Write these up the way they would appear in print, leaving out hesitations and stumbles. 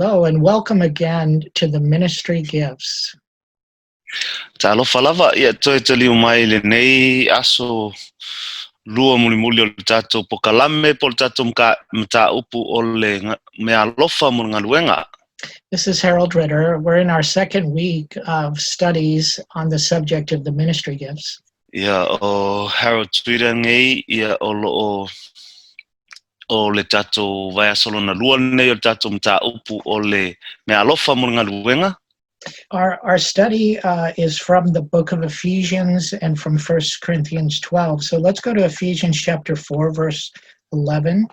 Hello, and welcome again to the Ministry Gifts. Talofa lava, ia toe taliu mai lenei aso lua mulimuli o le tatou pokalame po o le tatou mataupu o le meaalofa mo le galuega. This is Harold Ritter. We're in our second week of studies on the subject of the ministry gifts. Ia, o Harold Ritter nei, ia o lo o o le tatou vaiaso lona lua lenei o le tatou mataupu o le meaalofa mo le galuega. Our study is from the book of Ephesians and from 1 Corinthians 12. So let's go to Ephesians chapter 4, verse 11.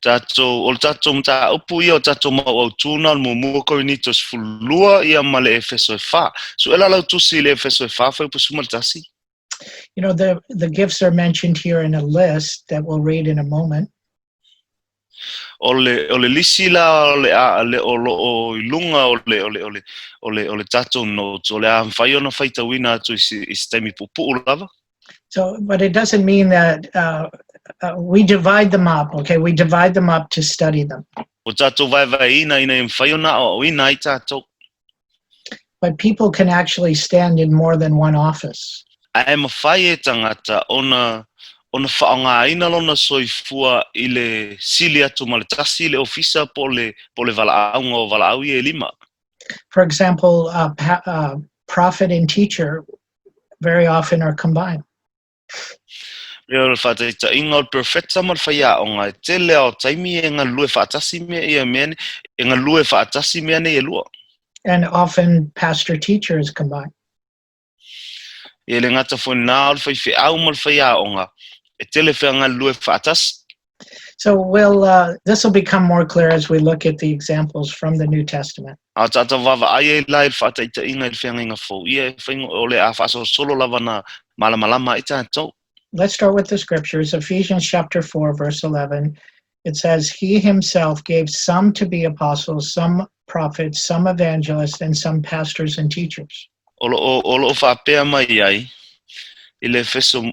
Tatou, o le tatou mataupu ia o tatou mauautū na o le muamua Korinito 12 ia ma le Efeso e 4. Su'ela lau tusi i le Efeso e 4 fuaiupu 11. The gifts are mentioned here in a list that we'll read in a moment. O le, o le lisi la o le a le o lo o i luga o le o le o le o le o le tatou notes o le a mafai ona faitauina atu i se, i se taimi puupuu lava. So, but it doesn't mean that we divide them up, okay? We divide them up to study them. Ua tatou vaevaeina ina ia mafai ona aoaoina ai tatou. But people can actually stand in more than one office. Ae mafai e tagata ona ona faaaogaina lona soifua i le sili atu ma le tasi le ofisa po o le po o le valaauga o valaau ia e lima. For example, prophet and teacher very often are combined. Pei o le faataitaiga o le perofeta ma le faiaoga, e tele lava o taimi e galulue faatasi mea ia mea nei, e galulue faatasi mea nei e lua. And often pastor teacher is combined. E le gata foi nā o le faifeau ma le faiaoga, e tele fea galulue faatasi. So we'll this will become more clear as we look at the examples from the New Testament. A tatou vaavaai ai la i le faataitaiga i le feagaiga fou, ia e fai o le a faasolosolo lava na malamalama ai tatou. Let's start with the scriptures. Ephesians chapter 4 verse 11. It says, "He himself gave some to be apostles, some prophets, some evangelists, and some pastors and teachers." O lo o, o lo o faapea mai ai i le Efeso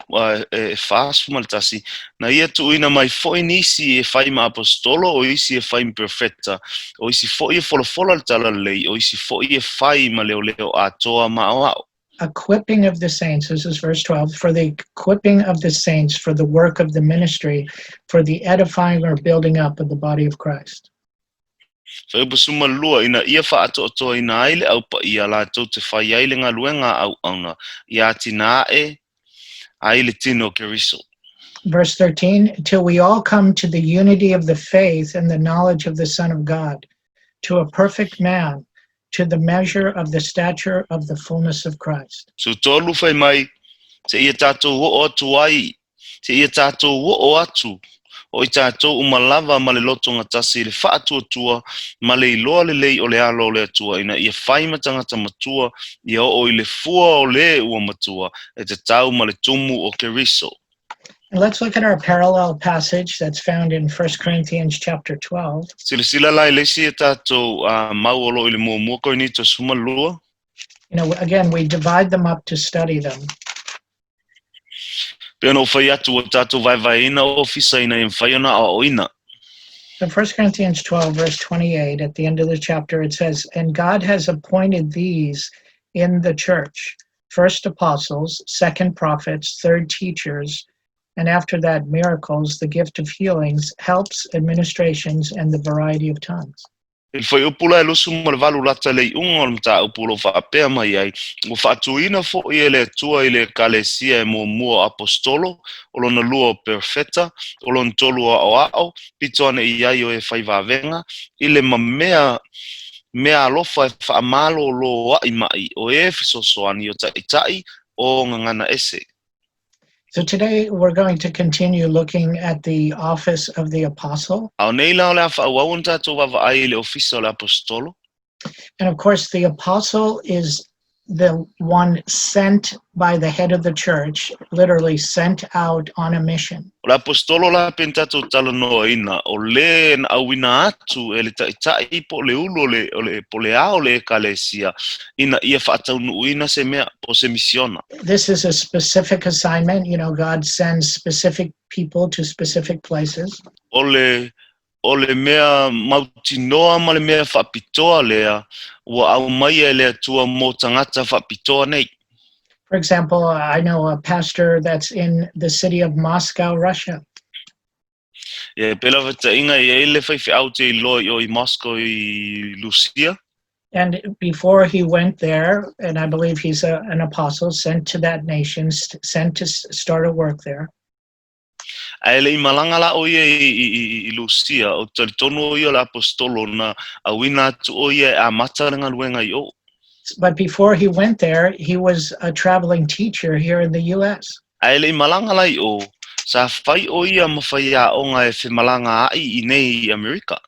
e 41, na ia tuuina mai foi nisi e fai ma aposetolo, o isi e fai ma perofeta, o isi foi e folafola le talalelei, o isi foi e fai ma leoleo atoa ma aoao. Equipping of the saints, this is verse 12, for the equipping of the saints for the work of the ministry, for the edifying or building up of the body of Christ. Fuaiupu 12, ina ia faaatoatoaina ai le Au Paia latou te fai ai le galuega a auauna, ia atinae ai le tino o Keriso. Verse 13, till we all come to the unity of the faith and the knowledge of the Son of God, to a perfect man, to the measure of the stature of the fullness of Christ. 13 fai mai, seia tatou oo atu ai, seia tatou oo atu, o i tatou uma lava ma le loto gatasi i le faatuatua ma le iloa lelei o le Alo o le Atua, ina ia fai ma tagata matua, ia oo i le fua o le ua matua, e tatau ma le tumu o Keriso. And let's look at our parallel passage that's found in 1 Corinthians chapter 12. Silasila la i le isi a tatou mau o lo o i le muamua Korinito 12. Again, we divide them up to study them. Pei ona ou fai atu, ua tatou vaevaeina ofisa ina ia mafai ona aoaoina. So 1 Corinthians 12, verse 28, at the end of the chapter, it says, "And God has appointed these in the church, first apostles, second prophets, third teachers, and after that miracles, the gift of healings, helps, administrations, and the variety of tongues." I le fuaiupu la e 28 lata le iuga o le mataupu o lo o faapea mai ai, Ua faatuina foi e le Atua i le Ekalesia e muamua o aposetolo, o lona lua o perofeta, o lona tolu o aoao, pito ane i ai o e fai vavega, i le ma mea meaalofa e faamalōlōaʻi maʻi, o e fesoasoani, o taʻitaʻi, o gagana ese. So today we're going to continue looking at the office of the apostle. A o nei la o le a faaauau ona tatou vaavaai i le ofisa o le aposetolo. And of course, the apostle is the one sent by the head of the church, literally sent out on a mission. O le aposetolo la pei ona tatou talanoaina, o le na auina atu e le taʻitaʻi po o le ulu o le, o le, po o le ao o le ekalesia ina ia faataunuuina se mea, po o se misiona. This is a specific assignment. God sends specific people to specific places. O le. O le mea mautinoa ma le mea faapitoa lea ua aumaia e le Atua mo tagata faapitoa nei. For example, I know a pastor that's in the city of Moscow, Russia. Ia, e pei lava taʻiga e i ai le faifeau ou te iloa i o i Moscow i Lusia. And before he went there, and I believe he's an apostle sent to that nation, sent to start a work there. Ae le i malaga la ʻo ia i Lusia, ou te talitonu ʻo ia o le aposetolo na ʻauina atu ʻo ia e amata le galuega i o. But before he went there, he was a traveling teacher here in the US. Ae le i malaga la i o, sa fai ʻo ia ma faiaoga e femalagaaʻi i nei i Amerika.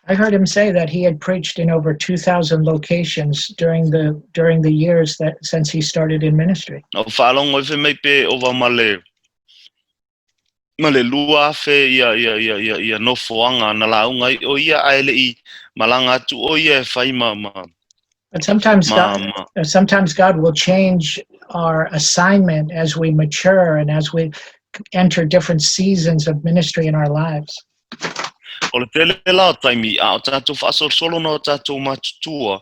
I heard him say that he had preached in over 2,000 locations during the years that since he started in ministry. Na ou faalogo ai fai mai pe ova ma le 2000 ia nofoaga na lauga ai ʻo ia ae le i malaga atu ʻo ia e fai ma But sometimes ma God, ma sometimes God will change our assignment as we mature and as we enter different seasons of ministry in our lives. O le tele la o taimi, a o tatou faasolosolo na o tatou matutua,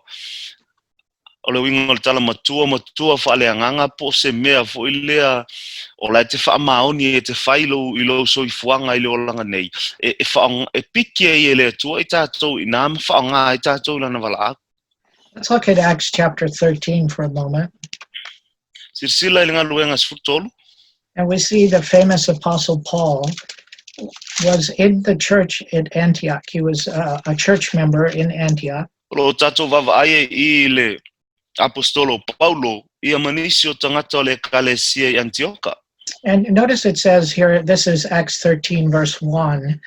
o le uiga o le tala matua, matua faaleagaga po o se mea foi lea o la e te faamaoni e te fai lou, i lou soifuaga i le olaga nei, e, wha, e piki ai e le Atua i tatou i nā ma whaonga ai tatou i lana valaau. Let's look at Acts chapter 13 for a moment. Silasila i le Galuega 13. And we see the famous Apostle Paul was in the church at Antioch. He was a church member in Antioch. O lo o tatou vaavaai ai i le apostolo Paulo ia ma nisi o tagata o le ekalesia i Antioka. And notice it says here, this is Acts 13, verse 1.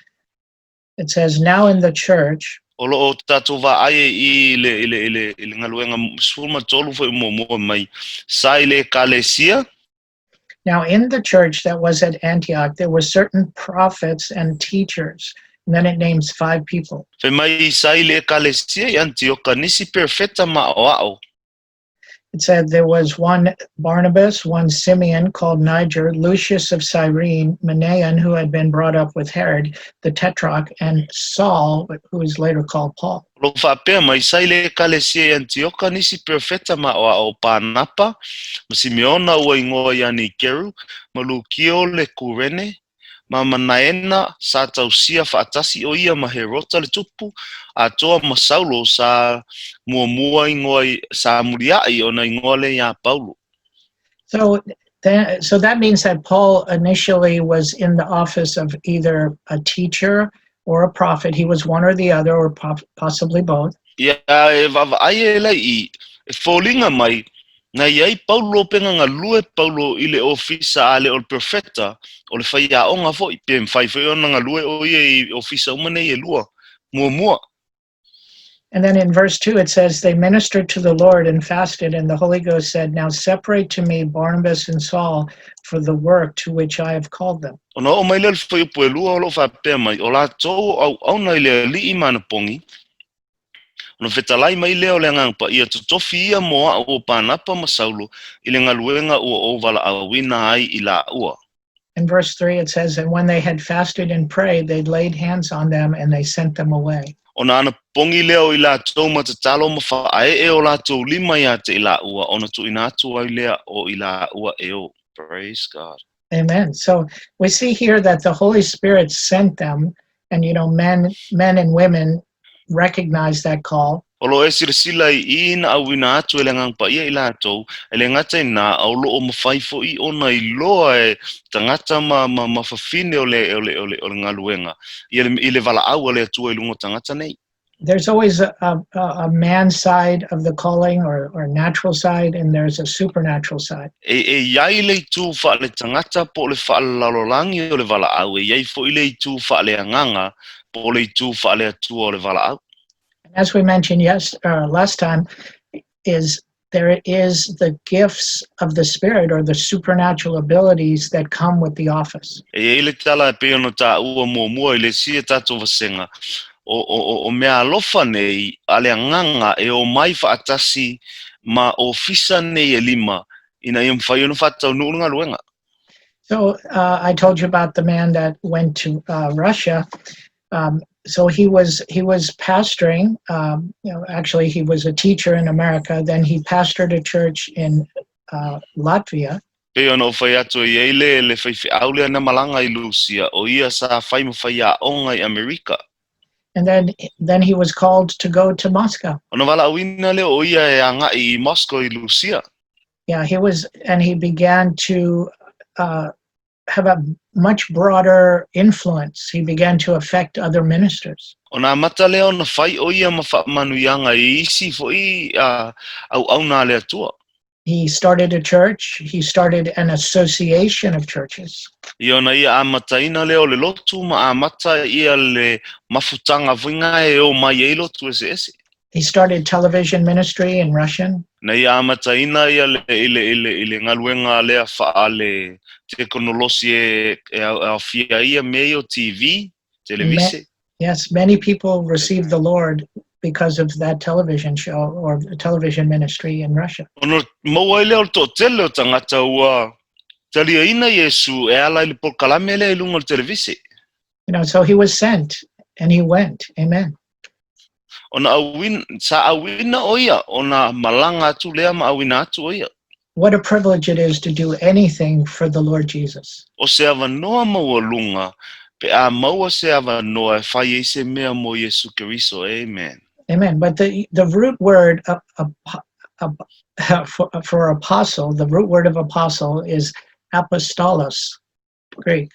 It says, "Now in the church," O lo o tatou vaai ai i le Galuega 13 foi muamua mai sa i le ekalesia. "Now in the church that was at Antioch, there were certain prophets and teachers." And then it names five people. Fai mai sa i le ekalesia i Antioka nisi perofeta ma aoao. It said there was one Barnabas, one Simeon called Niger, Lucius of Cyrene, Manaen, who had been brought up with Herod the Tetrarch, and Saul, who was later called Paul. O lo faapea mai sa i le ekalesia i Antioka nisi perofeta ma aoao Panapa, ma Simeona ua igoa ia Nikeru, ma Lukio le Kurene, ma Manaena sa tausia faatasi ʻo ia ma Herota le tupu, atoa ma Saulo sa muamua igoa sa muliaʻi ona igoa lea iā Paulo. So that means that Paul initially was in the office of either a teacher or a prophet. He was one or the other, or possibly both. Ia e vaavaai e lai i e foliga mai na i ai Paulo pe gagalue Paulo i le ofisa a le o le perofeta o le faiaoga foʻi pe mafai foi ona galue ʻo ia i ofisa uma nei e lua muamua. And then in verse 2, it says, "They ministered to the Lord and fasted, and the Holy Ghost said, 'Now separate to me Barnabas and Saul for the work to which I have called them.'" Ona oo mai lea i le fuaiupu e lua o loo faapea mai o latou auauna i le Alii ma anapogi ona fetalai mai lea o le Agaga Paia totofi ia mo aʻu o Panapa ma Saulo i le galuega ua ou valaauina ai i laua. In verse 3, it says, "And when they had fasted and prayed, they laid hands on them and they sent them away." Ona anapogi lea o i latou ma tatalo ma faaee o latou lima iā te i laua ona tuuina atu ai lea o i laua e o. Praise God. Amen. So we see here that the Holy Spirit sent them, and men and women recognize that call. O lo e silasila i i na auina atu e le Agaga Paia i latou, e le gata i na, o loo mafai foʻi ona iloa e tagata ma fafine o le galuega, i le valaau a le Atua i luga o tagata nei. There's always a man side of the calling or natural side, and there's a supernatural side. E iai le itu faale tagata po o le faalalolagi o le valaau, e iai foʻi le itu faaleagaga po o le itu faale Atua o le valaau. As we mentioned, yes, last time, is there is the gifts of the Spirit or the supernatural abilities that come with the office. E iai le tala e pei ona taua muamua i le isi tatou vasega o mea alofa nei a le agaga e o mai faatasi ma ofisa nei e lima ina ia mafai ona faataunuu le galuega. So I told you about the man that went to Russia. Um, So he was pastoring. Actually, he was a teacher in America. Then he pastored a church in Latvia. Pei ona ou fai atu e i ai le faifeau lea na malaga i Lusia, o ia sa fai ma faiaoga i Amerika. And then he was called to go to Moscow. Ona valaauina lea o ia e agaʻi i Moscow i Lusia. Yeah, he was, and he began to have a much broader influence. He began to affect other ministers. Ona amata lea ona fai o ia ma faamanuiaga i isi foʻi auauna a le Atua. He started a church. He started an association of churches. Ia ona ia amataina lea o le lotu ma amata ia le mafutaga foʻi e o mai ai lotu eseese. He started television ministry in Russian. Na ia amataina ia le i le i le i le galuega lea faale tekonolosi e aofia ia mea ia o TV, televise. Yes, many people received the Lord because of that television show or television ministry in Russia. Ona maua ai lea o le toatele o tagata ua taliaina Iesu e ala i le polokalame lea i luga o le televise. So he was sent and he went. Amen. Ona auina, sa auina o ia, ona malaga atu lea ma auina atu o ia. What a privilege it is to do anything for the Lord Jesus. O se avanoa maualuga, pe a maua se avanoa e fai ai se mea mo Iesu Keriso. Amen. Amen. But the root word for apostle, the root word of apostle is apostolos, Greek.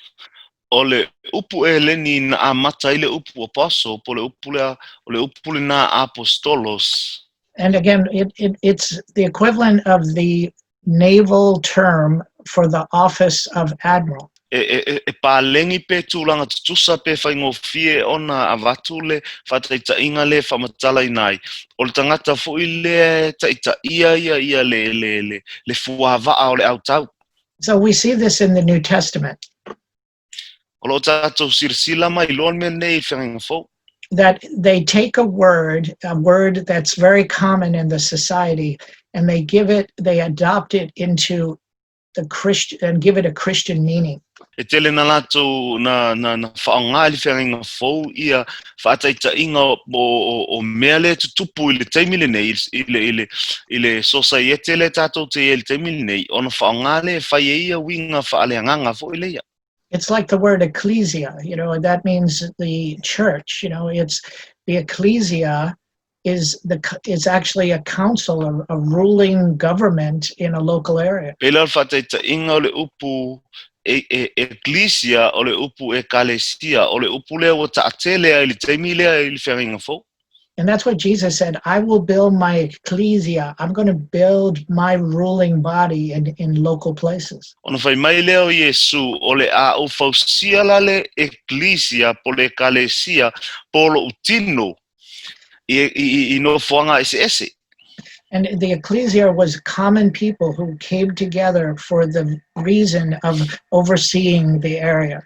O le upu e leni na amata i le upu apostle, po le upu lea, o le upu lena apostolos. And again, it's the equivalent of the naval term for the office of admiral. E palegi pe tulaga tutusa pe faigofie ona avatu le faataitaʻiga le faamatalaina ai. O le tagata foʻi lea taʻitaʻia ia ia le fuava'a o le autau. So we see this in the New Testament O loo tatou silasila ma iloa le mea nei i Feagaiga Fou. That they take a word, a word that's very common in the society, and they adopt it into the Christian and give it a Christian meaning. E tele na latou na faaaogā i le Feagaiga Fou ia faataitaʻiga o mea le tutupu i le taimi lenei i le sosaiete le tatou te i le taimi lenei ona faaaogā le e fai ai ia uiga faaleagaga foʻi leia. It's like the word ecclesia, that means the church, it's the ecclesia is actually a council, a ruling government in a local area. Pei la o le faataitaʻiga o le upu e ecclesia o le upu ekalesia o le upu lea ua taatele ai le taimi lea i le Feagaiga Fou. And that's what Jesus said, "I will build my ecclesia. I'm going to build my ruling body in local places." Ona fai mai lea o Iesu o le a ou fausia la le ecclesia po le ekalesia po loʻu tino i nofoaga eseese. And the ecclesia was common people who came together for the reason of overseeing the area.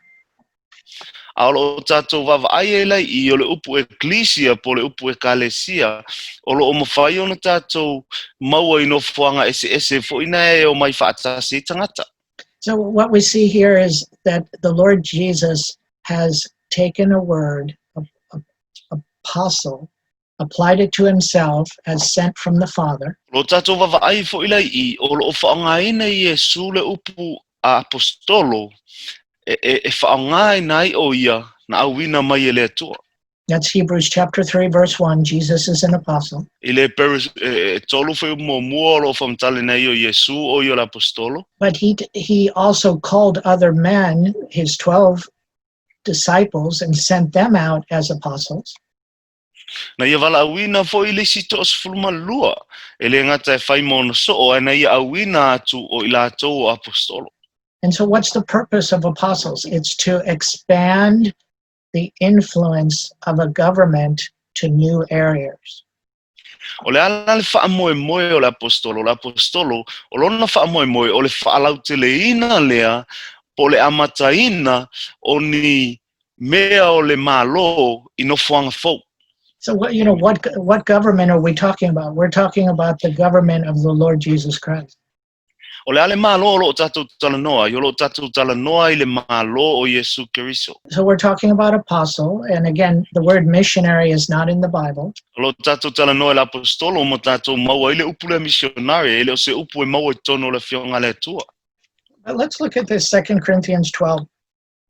A o loo tatou vaavaai ai lai i o le upu ecclesia po le upu ekalesia o loo mafai ona tatou maua i nofoaga eseese foʻi na e o mai faatasi ai tagata. So what we see here is that the Lord Jesus has taken a word, apostle, applied it to himself as sent from the Father, Lo tatou vaavaai foʻi lai i o loo faaaogāina Iesu le upu a apostolo e faaaogāina ai o ia na auina mai e le Atua. That's Hebrews chapter 3, verse 1. Jesus is an apostle. I le Heberi e 3 foi muamua o loo faamatala nei o Iesu o ia o le apostolo. But he also called other men, his 12 disciples, and sent them out as apostles. Na ia valaauina foʻi le isi 12 e le gata e fai ma ona soo ae na ia auina atu o i latou o apostolo. And so, what's the purpose of apostles? It's to expand the influence of a government to new areas. O le ala le faamoemoe o le apostolo, o le apostolo, o lona faamoemoe o le faalauteleina lea po le amataina o ni mea o le malo i nofoaga fou. So, what you know, what government are we talking about? We're talking about the government of the Lord Jesus Christ. O le a le Malo o loo tatou talanoa ai? O loo tatou talanoa i le Malo o Iesu Keriso. So we're talking about apostle, and again, the word missionary is not in the Bible. O loo tatou talanoa i le aposetolo ma tatou maua ai le upu lea misionare, e le o se upu e maua i totonu o le Afioga a le Atua. But let's look at this 2 Corinthians 12.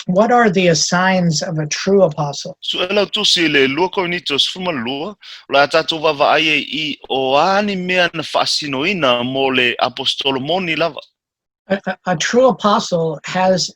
What are the signs of a true apostle? Suelautusi i le 2 Korinito 12, o le a tatou vaavaai ai i o a ni mea na faasinoina mo le aposetolo moni lava. A true apostle has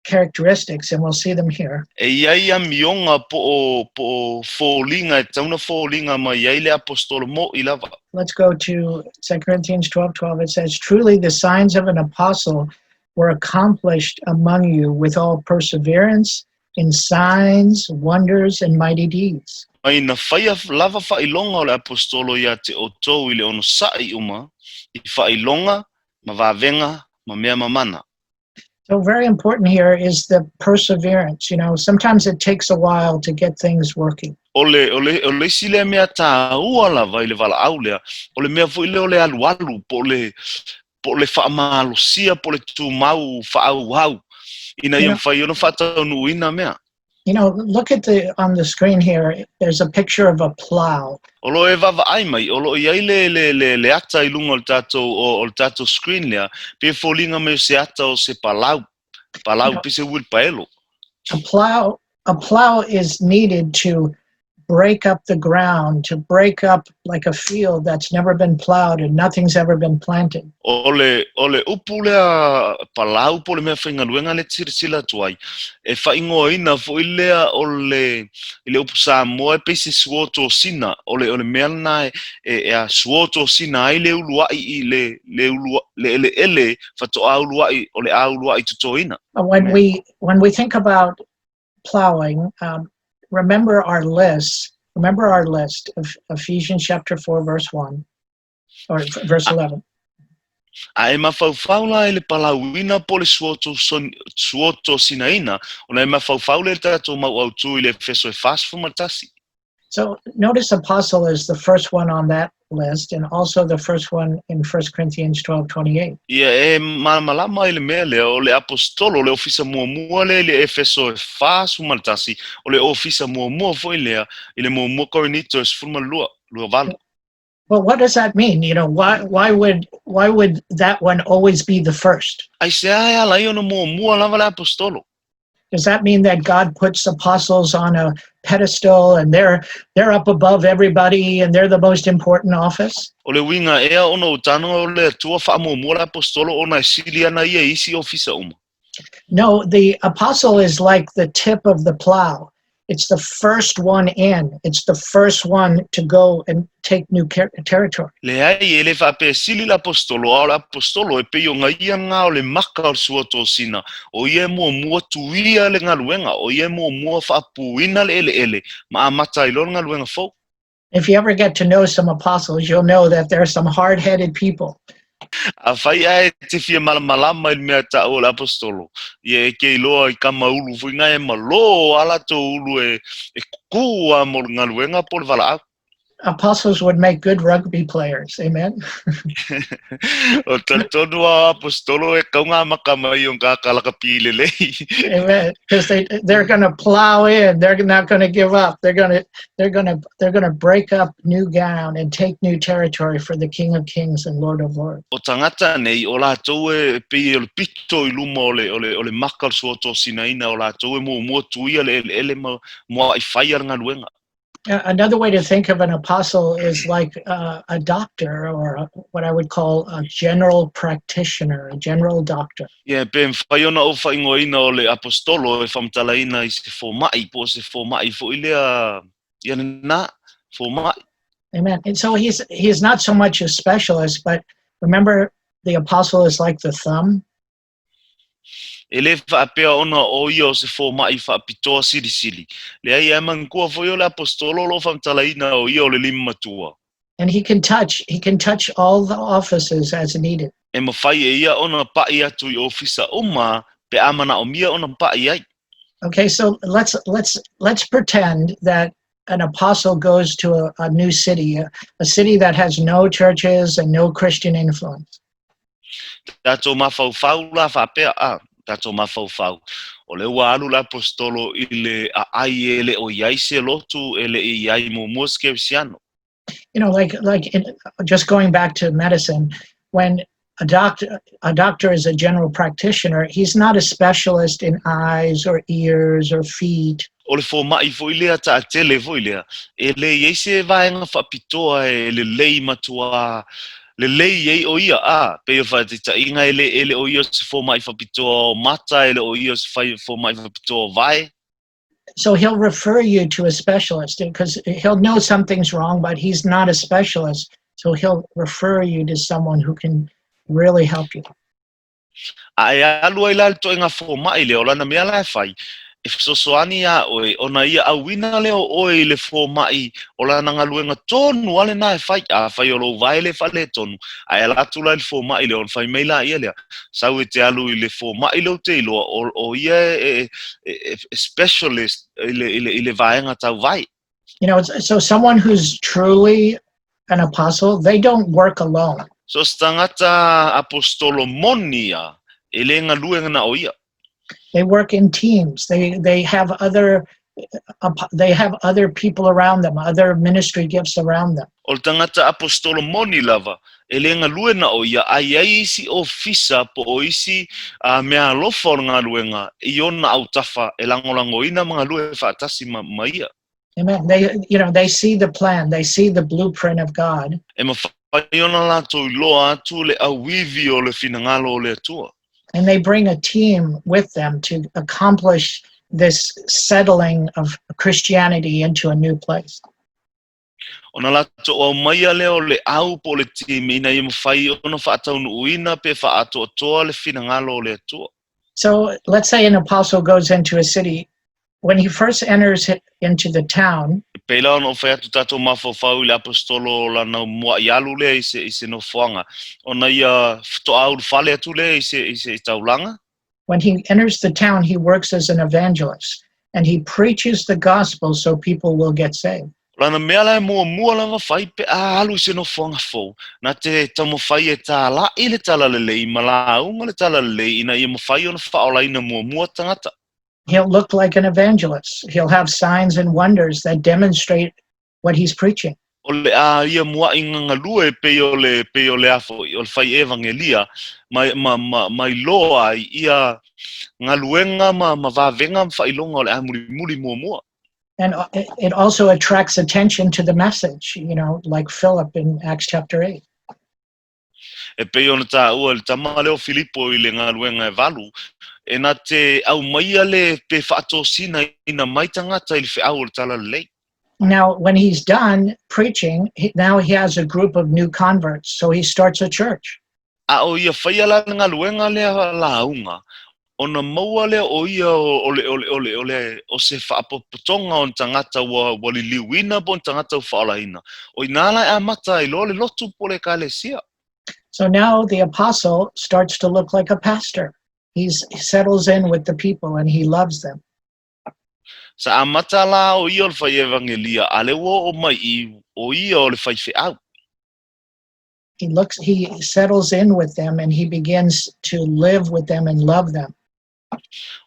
characteristics, and we'll see them here. E i ai amioga po o, po o foliga e tatau ona foliga mai ai le aposetolo mo'i lava. Let's go to 2 Corinthians 12:12. It says, "Truly the signs of an apostle were accomplished among you with all perseverance in signs, wonders, and mighty deeds." Mai na faia lava faailoga o le aposetolo ia te outou i le onosa'i uma, i faailoga, ma vavega, ma mea mamana. So very important here is the perseverance. Sometimes it takes a while to get things working. O le, o le, o le isi lea mea tāua lava i le valaau lea, o le mea foi lea o le alualu, po o le, po o le faamalosia, po o le tumau faaauau, ina ia mafai ona faataunuuina mea. Look at the on the screen here. There's a picture of a plow. O lo o e vaavaai mai, o lo o i ai le, le, le, le ata i luga o le tatou, o, o le tatou screen lea, pe foliga mai o se ata o se palau, palau pe se uilipaelo. A plow is needed to break up the ground, to break up like a field that's never been plowed and nothing's ever been planted. O le, o le upu lea palau po o le mea faigaluega lea e te silasila atu ai, e faaigoaina foi lea o le, i le upu Samoa e pei se suo tosina, o le, o le mea lena e, e, e a suo tosina ai le uluai i le, le, ulu, le eleele faatoa uluai, o le a uluai totoina. When we think about plowing, remember our list. Remember our list of Ephesians chapter 4, verse 1 or verse 11. A e mafaufau la i le palauina po o le suo tosinaina, ona e mafaufau lea i le tatou mau autū i le Efeso e 41. So notice apostle is the first one on that list and also the first one in 1 Corinthians 12:28. Ia, e malamalama i le mea lea, o le aposetolo, o le ofisa muamua lea i le Efeso e 41, o le ofisa muamua foi lea i le muamua Korinito e 12, 28. Well, what does that mean? Why would that one always be the first? Aisea e ala ai ona muamua lava le aposetolo? Does that mean that God puts apostles on a pedestal and they're up above everybody and they're the most important office? O le uiga ea ona o taga o le Atua faamuamua le aposetolo ona e sili ana ia i isi ofisa uma? No, the apostle is like the tip of the plow. It's the first one in. It's the first one to go and take new territory. Leai, e le faapea e sili le aposetolo, a o le aposetolo e pei ona ia lena o le maka o le suatosina, o ia e muamua tuia le galuega, o ia e muamua faapuina le eleele ma amata ai loa le galuega fou. If you ever get to know some apostles, you'll know that there are some hard-headed people. Afai ae e te fia malamalama i le mea taua o le aposetolo, ia e ke iloa i kama ulu foi nga e malo a latou ulu e, e kukū a mo le galuega po o le valaau. Apostles would make good rugby players. Amen. O talitonu a aposetolo e kau ngā maka mai o ngā kalakapi lelei. Amen. Because they're going to plow in. They're not going to give up. They're going to break up new ground and take new territory for the King of Kings and Lord of Lords. O tagata nei, o latou e pei o le pito i luma o le, o le, o le maka o le suatosinaina, o latou e muamua tuia le eleele ma moa'i faia le galuega. Another way to think of an apostle is like a doctor or what I would call a general practitioner, a general doctor. Ia, pe mafai ona ou faaigoaina o le aposetolo e faamatalaina i se foma'i po o se foma'i foi lea ia lena foma'i. Amen. And so he's not so much a specialist, but remember the apostle is like the thumb. E le faapea ona o ia o se foma'i faapitoa silisili. Leai e manatua foi o le aposetolo o loo faamatalaina o ia o le lima matua. And he can touch all the offices as needed. E mafai e ia ona pa'i atu i ofisa uma pe a manaomia ona pa'i ai. Okay, so let's pretend that an apostle goes to a new city, a city that has no churches and no Christian influence. Tatou mafaufau la faapea, a, tatou mafaufau, o lea ua alu le aposetolo i le aai e le o i ai se lotu e le i i ai muamua se kerisiano. Like just going back to medicine, when a doctor is a general practitioner, he's not a specialist in eyes or ears or feet. O le fomaʻi foi lea taʻatele foi lea, e lē i ai se vaega faapitoa e lelei matuā lelei ai o ia a pei o faataitaʻiga e le o ia o se fomaʻi faapitoa o mata, e le o ia o se fai fomaʻi faapitoa o vae. So he'll refer you to a specialist because he'll know something's wrong, but he's not a specialist. So he'll refer you to someone who can really help you. A e alu ai la le toʻega fomaʻi lea o lana mea la e fai e fesoasoani iā ʻoe ona ia ʻauina lea o ʻoe i le fomaʻi o lana galuega tonu ale na e fai a fai o lou vae le faaletonu a e ala atu la i le fomaʻi lea ona fai mai laia lea sau e te alu i le fomaʻi lea ou te iloa o ia e specialist i le vaega tau vae. So someone who's truly an apostle, they don't work alone. So se tagata apostolo moni ia e lē galuega na o ia. They work in teams. They have other people around them, other ministry gifts around them. O le tagata apostolo moni lava e lē galue na o ia ai ai isi ofisa po o isi mea alofa o le galuega i ona autafa e lagolagoina ma galue faatasi ma ia. Amen. They you know they see the plan, they see the blueprint of God, E mafai ona latou iloa atu le auivi o le finagalo o le Atua. And they bring a team with them to accomplish this settling of Christianity into a new place. Ona latou aumaia lea o le au po o le timi ina ia mafai ona faataunuuina pe faaatoatoa le finagalo o le Atua. So let's say an apostle goes into a city. When he first enters into the town, E pei la ona o fai atu tatou mafaufau i le apostolo lana muaʻi alu lea i se nofoaga ona ia fetoʻa ulufale atu lea i se taulaga. When he enters the town, he works as an evangelist and he preaches the gospel so people will get saved. Lana mea la e muamua lava fai pe a alu i se nofoaga fou na te taumafai e tālaʻi le tala lelei ma lauga le tala lelei ina ia mafai ona faaolaina muamua tagata. He'll look like an evangelist. He'll have signs and wonders that demonstrate what he's preaching. O le a ia muaʻi gagalue pei o le afo o le fai evangelia ma iloa ai ia galuega ma vavega ma faailoga o le a mulimuli muamua. And it also attracts attention to the message, like Philip in Acts chapter 8. E pei ona tāua le tama lea o Filipo i le galuega e 8 e na te aumaia le pe faatosina ina mai tagata i le feau o le tala lelei. Now, when he's done preaching, now he has a group of new converts, so he starts a church. A o ia faia la le galuega lea lauga ona maua lea o ia o le o se faapopotoga o tagata ua liliuina po o tagata ua faaolaina o inā la e amata ai loa le lotu po le ekalesia. So now the apostle starts to look like a pastor. He settles in with the people and he loves them. Sa amata la o ia o le fai evangelia a le ua o mai i o ia o le fai feau. He settles in with them and he begins to live with them and love them.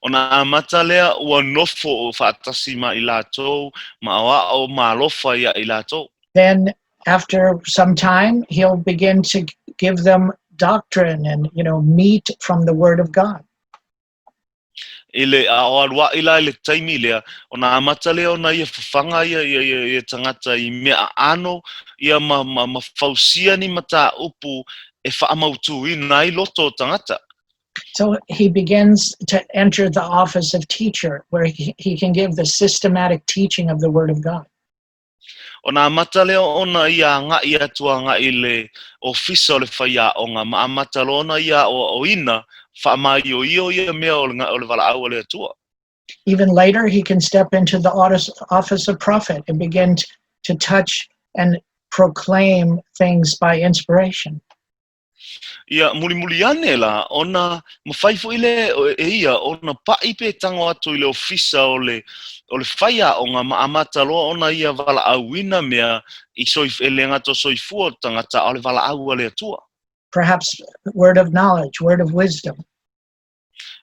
Ona amata lea ua nofo o faatasi ma i latou ma oao ma alofa ia i latou. Then after some time, he'll begin to give them doctrine and meat from the word of God. I le a o aluaʻi la i le taimi lea ona amata lea ona ia fafaga ia tagata i mea aano ia ma fausia ni mataupu e faamautuina ai loto o tagata. So he begins to enter the office of teacher where he can give the systematic teaching of the word of God. Ona amata lea ona ia agaʻi atu agaʻi le ofisa o le faiaʻoga ma amata loa ona ia aʻoaʻoina faamaioio ia mea o le valaau a le Atua. Even later, he can step into the office of prophet and begin to touch and proclaim things by inspiration. Ia mulimuli ane la ona mafai foʻi le e ia ona paʻi pe tago atu i le ofisa o le faiaʻoga ma amata loa ona ia valaauina mea i soi e le gato soifua o tagata a o le valaau a le Atua. Perhaps word of knowledge, word of wisdom.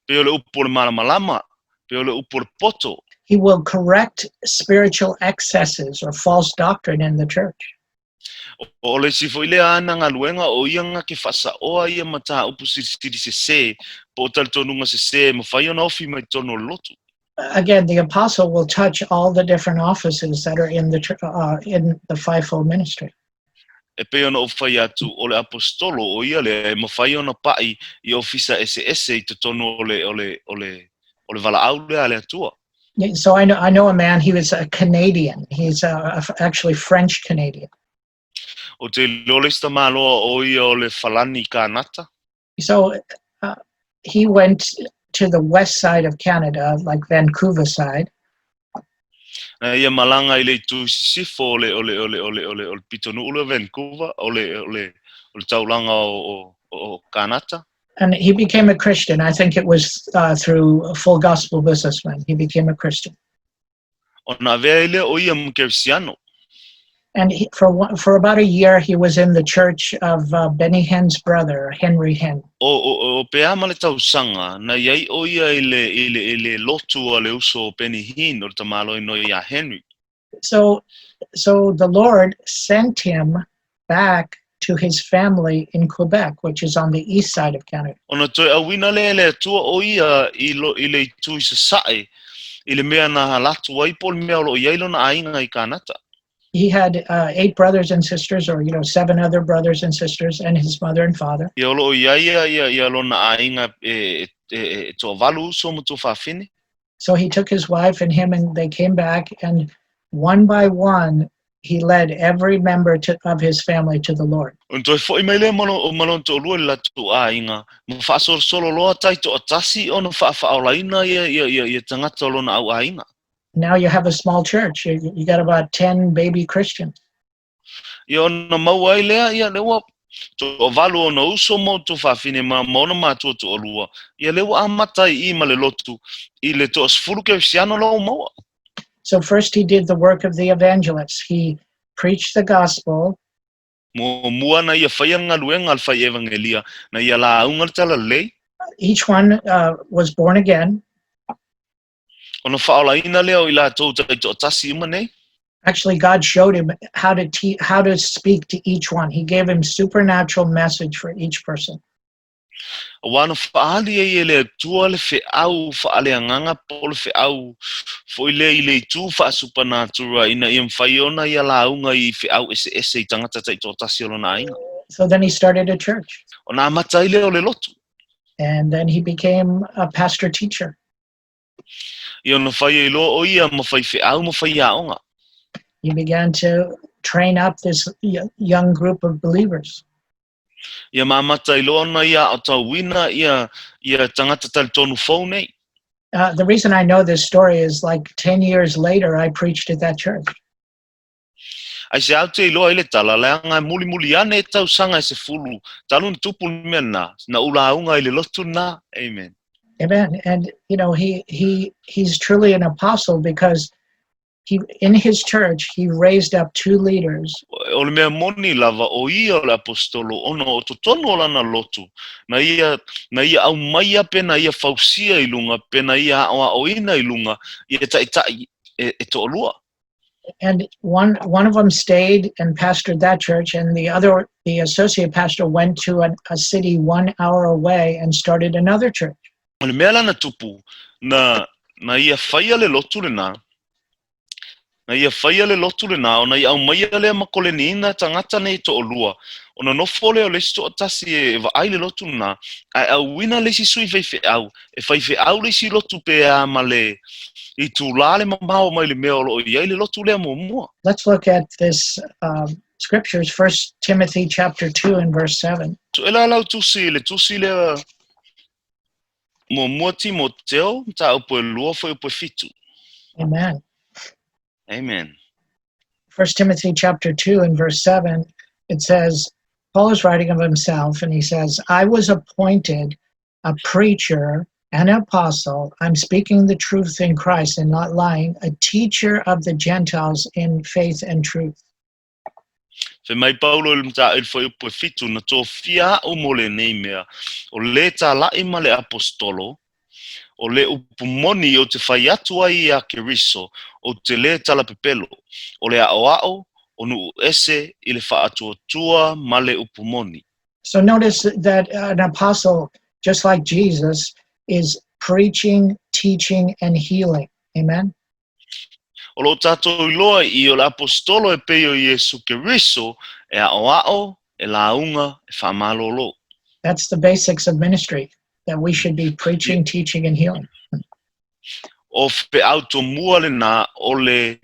Pei o le upu o le malamalama, pei o le upu o le poto. He will correct spiritual excesses or false doctrine in the church. O le isi foi lea ana galuega o ia na te faasaoa ia mataupu silisili sesē po o talitonuga sesē e mafai ona ofi mai totonu o le lotu. Again, the apostle will touch all the different offices that are in the fivefold ministry. E pei ona ou fai atu, o le aposetolo o ia lea e mafai ona pa'i i ofisa eseese i totonu o le valaau lea a le Atua. So I know a man. He was a Canadian. He's actually French Canadian. Ou te iloa le isi tamāloa o ia o le Falani Kanata. So he went to the west side of Canada, like Vancouver side. Na ia malaga i le itu i sisifo o le pitonuu lea Vancouver, o le taulaga o Kanata. And he became a Christian. I think it was through Full Gospel Businessman. He became a Christian. Ona avea ai lea o ia ma kerisiano. And for about a year, he was in the church of Benny Hinn's brother, Henry Hinn. O pe a ma le tausaga na iai o ia i le lotu a le uso o Benny Hinn o le tamāloa igoa ia Henry. So the Lord sent him back to his family in Quebec, which is on the east side of Canada. Ona toe auina lea e le Atua o ia i le itu i sasae i le mea na halatu ai po o le mea o loo iai lona aiga i Kanata. He had eight brothers and sisters, or seven other brothers and sisters, and his mother and father. Ia o loo iai ia lona aiga e toavalu uso ma tuafafine. So he took his wife and him, and they came back, and one by one, he led every member of his family to the Lord. Ona toe fo'i mai lea ma lona toalua i le latou aiga ma faasolosolo loa taitoatasi ona faafaaolaina ia tagata o lona au aiga. Now you have a small church. You got about 10 baby Christians. Ia ona maua ai lea ia le ua toavalu ona uso ma o tuafafine ma ona matua toalua. Ia le ua amata i ma le lotu i le 10 kerisiano ua maua. So first he did the work of the evangelist. He preached the gospel. Muamua na ia faia galuega a le fai evangelia na ia lauga le talalelei. Each one was born again. Ona faaolaina lea o i latou taitoatasi uma nei. Actually, God showed him how to speak to each one. He gave him supernatural message for each person. Auā na faaali ai e le Atua le feau faaleagaga po o le feau foi lea i le itu faasupanatura ina ia mafai ona ia lauga i feau eseese i tagata taitoatasi o lona aiga. So then he started a church. Ona amata ai lea o le lotu. And then he became a pastor teacher. Ia ona fai ai loa o ia ma faifeau ma faiaoga. He began to train up this young group of believers. Ia ma amata ai loa ona ia aotauina ia tagata talitonu fou nei. The reason I know this story is like 10 years later, I preached at that church. Aisea ou te iloa ai le tala, leaga e mulimuli ane i tausaga e 10 talu ona tupu le mea na, na ou lauga i le lotu na. Amen. Amen. And he's truly an apostle because he in his church he raised up two leaders. O le mea moni lava o ia o le apostolo ona o totonu o lana lotu na ia aumaia pe na ia fausia i luga pe na ia aoaoina i luga ia ta'ita'i e toalua. And one of them stayed and pastored that church, and the other, the associate pastor, went to a city one hour away and started another church. O le mea lana tupu na ia faia le lotu lenā na ia faia le lotu lenā ona ia aumaia lea ma koleniina tagata nei toalua ona nofo lea o le isi toatasi e vaai le lotu lenā ae auina le isi sui faifeau e faifeau le isi lotu pe a ma le itulā le mamao mai le mea o loo iai le lotu lea muamua. Let's look at this scriptures, First Timothy chapter 2 and verse 7. So e la lau tusi le tusi lea muamua Timoteo mataupu e 2 fuaiupu e 7. Amen. Amen. First Timothy chapter 2 and verse 7, it says, Paul is writing of himself and he says, "I was appointed a preacher and an apostle. I'm speaking the truth in Christ and not lying, a teacher of the Gentiles in faith and truth." Fai mai Paulo i le mataupu i le fuaiupu e 7, na tofia a'u mo lenei mea, o le tala'i ma le aposetolo, o le upu moni ou te fai atu ai iā Keriso, ou te lē talapepelo, o le a'oa'o o nuu ese i le faatuatua ma le upu moni. So notice that an apostle, just like Jesus, is preaching, teaching, and healing. Amen. O lo o tatou iloa i o le aposetolo e pei o Iesu Keriso e a'oa'o, e lauga, e faamalōlō. That's the basics of ministry, that we should be preaching, teaching, and healing. O fe'au tomua lenā o le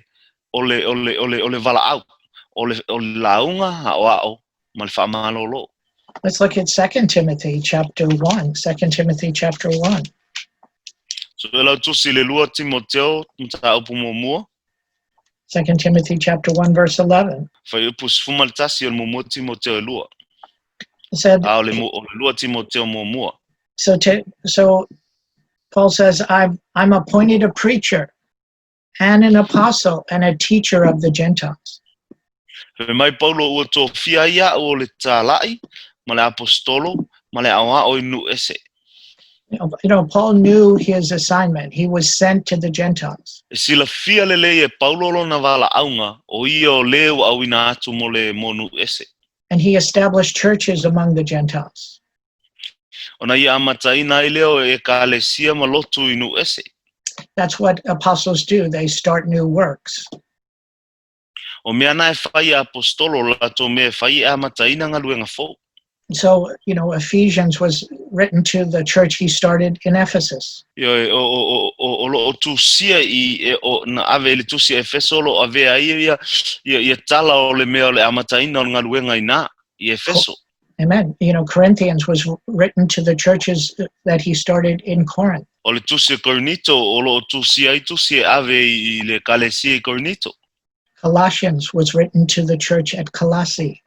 o le o le o le o le valaau, o le o le lauga, a'oa'o ma le faamalōlō. Let's look at 2 Timothy chapter 1. 2 Timothy chapter 1. So e lau tusi le lua Timoteo mataupu muamua. 2 Timothy chapter 1 verse 11. Fuaiupu 11 o le muamua Timoteo e lua. It said, A o le, o le lua Timoteo muamua. So Paul says, I'm appointed a preacher and an apostle and a teacher of the Gentiles. Fai mai Paulo ua tofia ai a'u o le tala'i ma le aposetolo ma le a'oa'o i nuu ese. Paul knew his assignment. He was sent to the Gentiles. E silafia lelei e Paulo lona valaauga, o ia o le ua auina atu mo le mo nuu ese. And he established churches among the Gentiles. Ona ia amataina ai lea o ekalesia ma lotu i nuu ese. That's what apostles do. They start new works. O mea na e fai e aposetolo, o latou mea e fai e amataina galuega fou. So, Ephesians was written to the church he started in Ephesus. Ioe, o, o, o, o lo o tusia i, e, o, na ave i le tusi a Efeso o lo o avea ai ia, ia, ia tala o le mea o le amataina o le galuega inā, i Efeso. Amen. Corinthians was written to the churches that he started in Corinth. O le tusi a Korinito o lo o tusia ai tusi e ave i le ekalesia i Korinito. Colossians was written to the church at Colossae.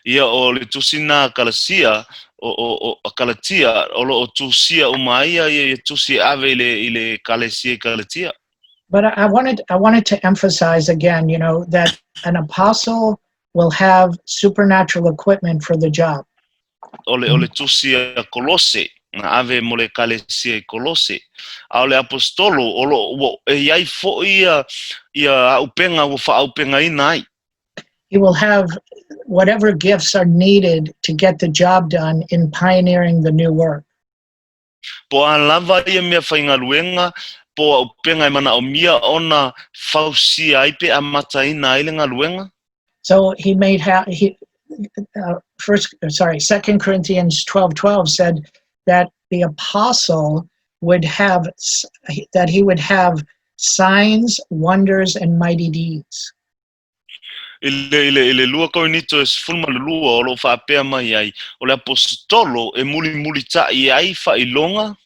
Ia o le tusi na Kalasia, o, o, o Kalatia, o lo o tusia uma ai ia ia tusi e ave i le, i le ekalesia i Kalatia. But I wanted to emphasize again that an apostle will have supernatural equipment for the job. O le, o le tusi a Kolose, na ave mo le ekalesia i Kolose. A o le aposetolo, o lo ua e iai fo'i ia, ia a'upenga ua fa'aaupegaina ai. He will have whatever gifts are needed to get the job done in pioneering the new work. Po o a lava ia mea faigaluega, po o auupega e manaomia ona fausia ai pe amataina ai le galuega. So he made ha- he first, sorry, Second Corinthians 12:12 said that the apostle would have that he would have signs, wonders, and mighty deeds. I le, i le, i le lua Korinito e 12 o lo o faapea mai ai, o le aposetolo e mulimulita'i ai faailoga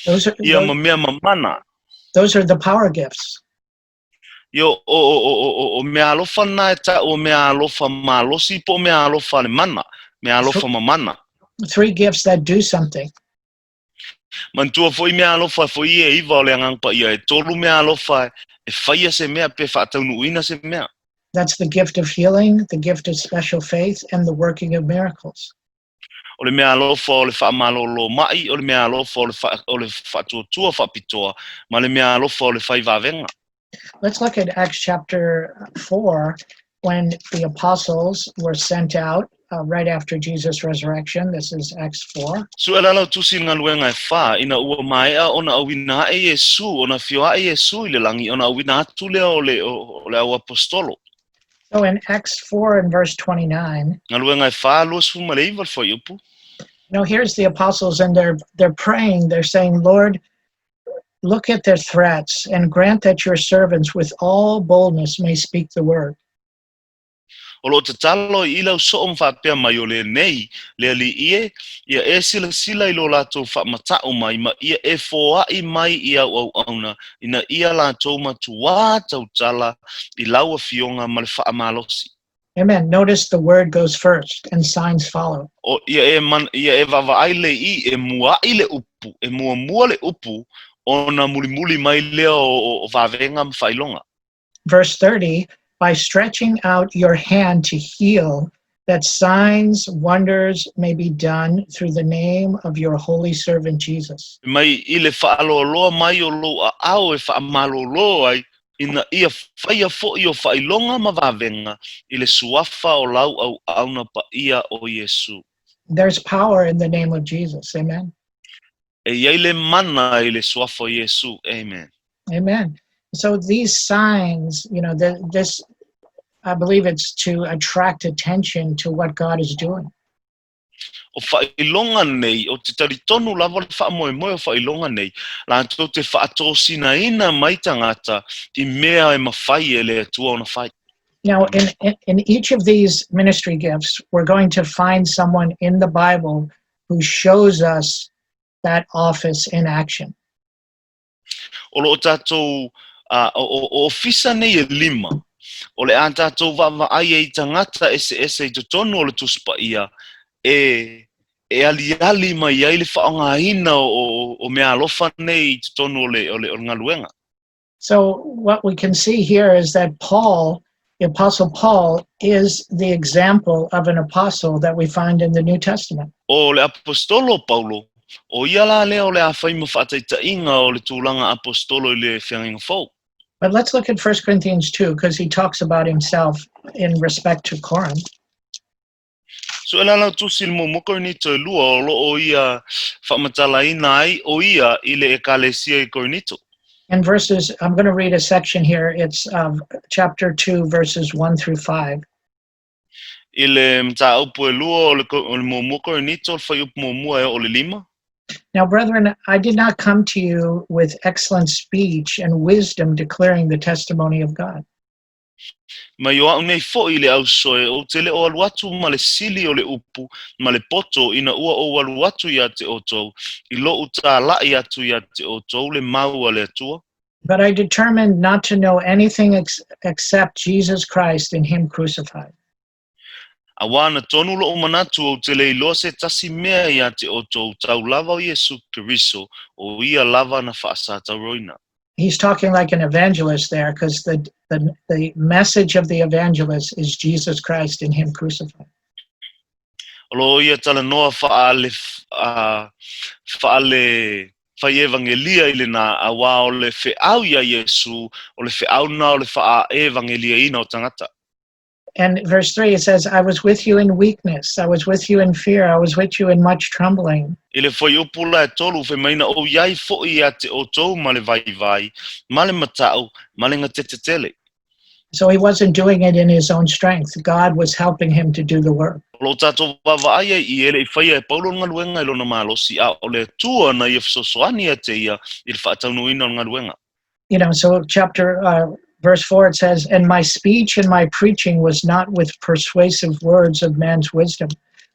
Those are ia ma mea mamana. Those are the power gifts. Ia, o, o, o, o, o, o mea alofa na e ta'u o mea alofa malosi po o mea alofa le mana, mea alofa mamana. Three gifts that do something. Manatua fo'i mea alofa fo'i e iva o le Agaga Paia, e tolu mea alofa e faia se mea pe fa'ataunu'uina se mea. That's the gift of healing, the gift of special faith, and the working of miracles. O le mea alofa o le fa'amalōlō ma'i, o le mea alofa o le, fa, o le fa'atuatua fa'apitoa, ma le mea alofa o le fai vavega. Let's look at Acts chapter 4 when the apostles were sent out right after Jesus' resurrection. This is Acts 4. Su'e la lau tusi i le galuega e fa, ina ua mae'a ona auina aʻe Iesu, ona afio aʻe Iesu i le lagi, ona auina atu lea o le, o, o le au aposetolo. So in Acts 4 and verse 29, Galuega e fa, 29 le fuaiupu. Here's the apostles and they're praying. They're saying, "Lord, look at their threats and grant that your servants with all boldness may speak the word." O lo o tatalo i lau so'o ma faapea mai o lenei, le Alii e, ia e silasila i lo latou faamata'u mai ma ia e foa'i mai i au auauna ina ia latou matuā tautala i lau afioga ma le faamalosi. Amen. Notice the word goes first and signs follow. O ia e, man, ia e vaavaai le i e mua'i le upu, e muamua le upu, ona mulimuli mai lea o, o, o vavega ma faailoga. Verse 30. by stretching out your hand to heal, that signs, wonders may be done through the name of your holy servant Jesus. Mai i le fa'aloaloa mai o lou a'ao e fa'amalōlō ai, ina ia faia fo'i o fa'ailoga ma vavega i le suafa o lau au'auna pa'ia o Iesu. There's power in the name of Jesus. Amen. E i ai le mana i le suafa o Iesu. Amen. Amen. So these signs, this, I believe it's to attract attention to what God is doing. O fa'ailoga nei, o te talitonu lava o le fa'amoemoe o fa'ailoga nei, latou te fa'atosinaina mai tagata i mea e mafai e le Atua ona fai. Now, in each of these ministry gifts, we're going to find someone in the Bible who shows us that office in action. O lo'o tatou o ofisa nei e lima, o le a tatou vaavaai ai i tagata eseese i totonu o le Tusi Paia e aliali mai ai le fa'aaogāina o meaalofa nei i totonu o le galuega. So, what we can see here is that Paul, the Apostle Paul, is the example of an apostle that we find in the New Testament. O le apostolo Paulo, o ia la lea o le a fai ma fa'ataita'iga o le tulaga apostolo i le Feagaiga Fou. But let's look at 1 Corinthians 2 because he talks about himself in respect to Corinth. So e lala tusi le muamua Korinito e lua o lo'o ia fa'amatalaina ai o ia i le ekalesia i Korinito. In verses, I'm going to read a section here. It's chapter 2, verses 1 through 5. I le mataupu e lua o le muamua Korinito, le fuaiupu muamua e oo i le lima. Now, brethren, I did not come to you with excellent speech and wisdom declaring the testimony of God. Mai o a'u nei fo'i le auso e ou te le o alu atu ma le sili o le upu ma le poto ina ua ou alu atu ia te outou i lo'u tāla'i atu ia te outou le mau a le Atua. But I determined not to know anything except Jesus Christ and Him crucified. Auā na tonu lo'u manatu ou te le iloa se tasi mea ia te outou tau lava o Iesu Keriso o ia lava na fa'asatauroina. He's talking like an evangelist there because the message of the evangelist is Jesus Christ and Him crucified. O lo ia talanoa fa'ale fai evangelia i lena auā o le fe'au ia Iesu o le fe'au na o le fa'a evangeliaina o tagata. And verse 3, it says, "I was with you in weakness, I was with you in fear, I was with you in much trembling." I le fuaiupu la e tolu fai mai na ou iai fo'i ia te outou ma le vaivai, ma le mata'u, ma le gatetetele. So he wasn't doing it in his own strength. God was helping him to do the work. O lo tatou vaavaai ai i e le'i faia e Paulo le galuega i lona malosi a o le Atua na ia fesoasoani ia te ia i le fa'ataunuina o le galuega. So chapter, verse 4, it says, "And my speech and my preaching was not with persuasive words of man's wisdom,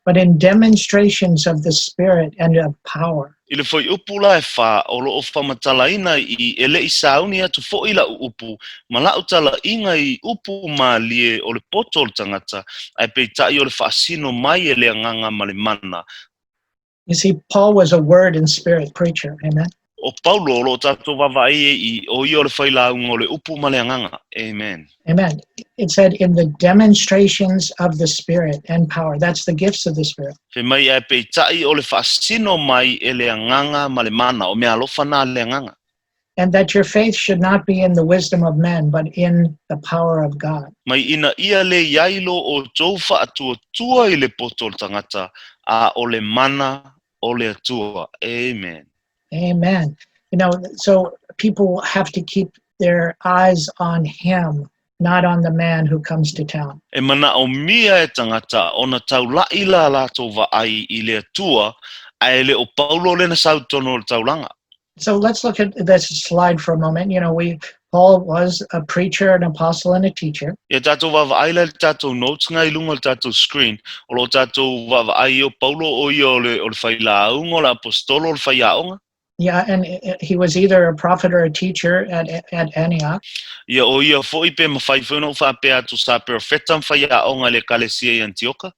but in demonstrations of the Spirit and of power." I le fuaiupu la e fā o lo'o fa'amatalaina i e le'i sauni atu fo'i la'u upu ma la'u tala'iga i upu malie o le poto o le tagata ae peita'i o le fa'asino mai e le Agaga ma le mana. You see, Paul was a word and spirit preacher. Amen. O Paulo o lo'o tatou vaavaai ai i o ia o le failauga o le upu ma le Agaga. Amen. Amen. It said, "In the demonstrations of the Spirit and power." That's the gifts of the Spirit. Fai mai ae peita'i o le fa'asino mai e le Agaga ma le mana o mea alofa na le Agaga. And that your faith should not be in the wisdom of men, but in the power of God. Mai ina ia le iai lo outou fa'atuatua i le poto o le tagata a o le mana o le Atua. Amen. Amen. So people have to keep their eyes on Him, not on the man who comes to town. E mana'o mia e tagata ona taula'i la latou va'ai i le Atua ae le o Paulo lena sau tonu o le taulaga. So let's look at this slide for a moment. You know, we Paul was a preacher, an apostle, and a teacher. Ia tatou vaavaai la le tatou notes nga i luga o le tatou screen o lo tatou vaavaai o Paulo o ia o le failauga o le apostolo o le faiaoga. Yeah, and he was either a prophet or a teacher at Antioch. Ia o ia fo'i pe mafai foi ona ou fa'apea atu sa perofeta ma faiaoga i le ekalesia i Antioka.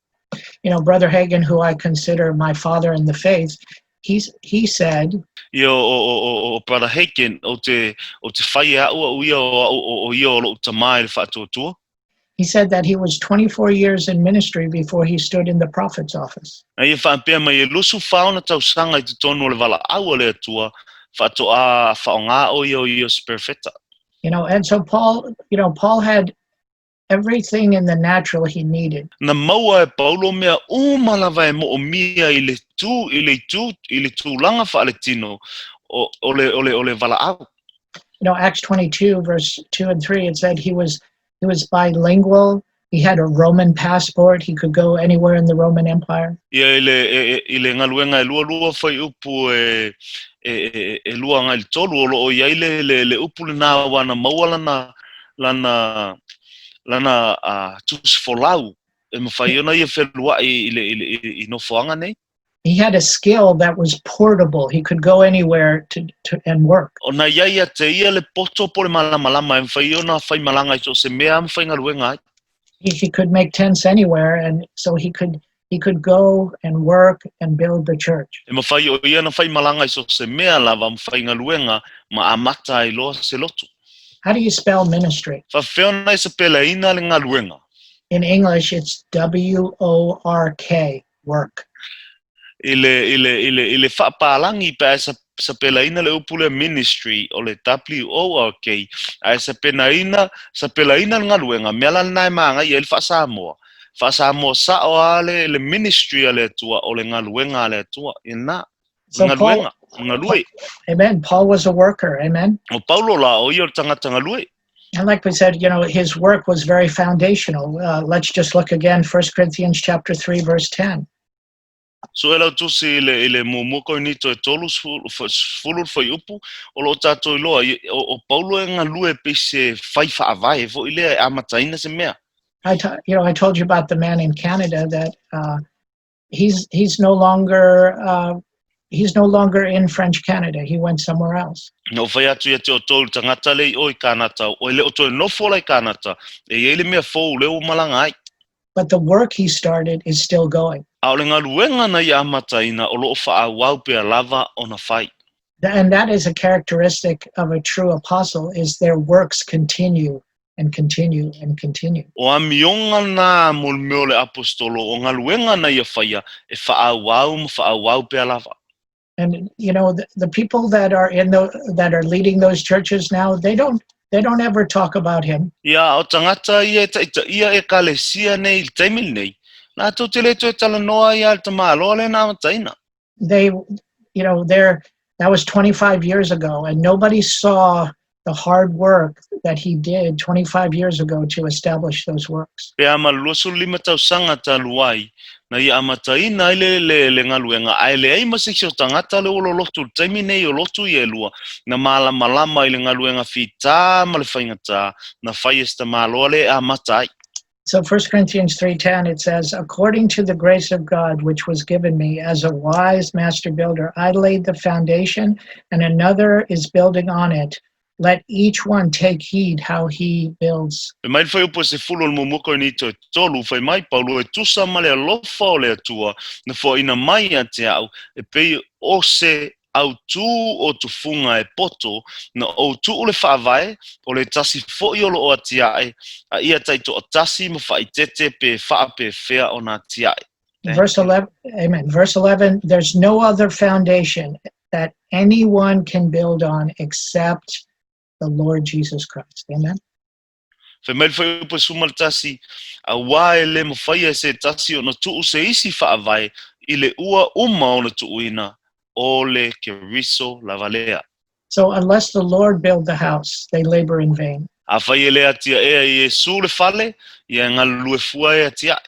Brother Hagin, who I consider my father in the faith, he said, Ia o Brother Hagin o te fai e a'u a'u ia o, o, o ia o lo'u tamā i le fa'atuatua. He said that he was 24 years in ministry before he stood in the prophet's office. Na ia faapea mai e 24 ona tausaga i totonu o le valaau a le Atua, faatoa faaaoga o ia o ia o se perofeta. And so Paul, you know, Paul had everything in the natural he needed. Na maua e Paulo mea uma lava e moomia i le tu i le itu i le tulaga faaletino o o le o le o le valaau. Acts 22, verse 2 and 3, it said he was bilingual. He had a Roman passport. He could go anywhere in the Roman Empire. Ia i le e, e, i le galuega e lualua fuaiupu e e, e, e lua agai le tolu o loo i ai le, le, le upu lena ua na maua lana lana lana tusi folau e mafai ona ia feluai i le, i le i, i nofoaga nei. He had a skill that was portable. He could go anywhere to and work. O na ia ia te ia le poto po le malamalama e mafai ona faimalaga i so o se mea ma faigaluega ai. He could make tents anywhere, and so he could go and work and build the church. E mafai o ia na faimalaga i so o se mea lava ma faigaluega ma amata ai loa se lotu. How do you spell ministry? Faafefea ona e sapelaina le galuega? In English, it's WORK, work. I le, i le, i le, i le faapalagi pe a e sapelaina le upu lea ministry o le WORK, a e sapenaina, sapelaina le galuega, mea la lena e magaia ai le faasamoa. Faasamoa sao lava le, le ministry a le Atua o le galuega a le Atua. Ia lena. So Paul, Galuega, galue. Amen. Paul was a worker. Amen. O Paulo la, o ia o le tagata galue. And like we said, his work was very foundational. Let's just look again, 1 Corinthians chapter 3, verse 10. So e lau tusi i le, i le muamua Korinito e tolu sefulu le fuaiupu, o loo tatou iloa, o, o Paulo e galue pei se fai faavae foi lea e amataina se mea. I, t- you know, I told you about the man in Canada that he's no longer in French Canada. He went somewhere else. Na ou fai atu ia te outou i le tagata le i o i Kanata, o e le o toe nofo la i Kanata, e i ai le mea fou lea ua malaga ai. But the work he started is still going. A o le galuega na ia amataina o loo faaauau pea lava ona fai. And that is a characteristic of a true apostle, is their works continue and continue and continue. O amioga na mo le mea o le aposetolo, o galuega na ia faia e faaauau ma faaauau pea lava. And the people that are leading those churches now, they don't ever talk about him. Ia, o tagata ia e taitaia ekalesia nei i le taimi lenei, latou te le toe talanoa ia le tamāloa lea na amataina. They you know they're that was 25 years ago, and nobody saw the hard work that he did 25 years ago to establish those works. Pe a ma le 25 tausaga talu ai, na ia amataina ai le, le, le galuega, ae leai ma se isi o tagata le ua lolotu i le taimi nei o lotu ia e lua, na malamalama i le galuega fitā ma le faigatā, na fai e se tamāloa lea e amata ai. So 1 Corinthians 3:10, it says, "According to the grace of God which was given me as a wise master builder, I laid the foundation and another is building on it. Let each one take heed how he builds." Fai mai le fuaiupu e 10 o le muamua Korinito e tolu, fai mai Paulo e tusa ma le alofa o le Atua na foaina mai ia te au, e pei o se autū o tufuga e poto, na ou tuu le faavae, o le tasi foi o loo atiae, a ia taitoatasi ma faaeteete pe faapefea ona atiae. Verse 11, amen. Verse 11, there's no other foundation that anyone can build on except the Lord Jesus Christ. Amen. Fai mai le fuaiupu e 11, auā e le mafai e se tasi ona tuu se isi faavae i le ua uma ona tuuina o le Keriso lava lea. So unless the Lord build the house, they labor in vain. Afai e le atiaʻea e Iesu le fale, ia e galulue fua e atiaʻe.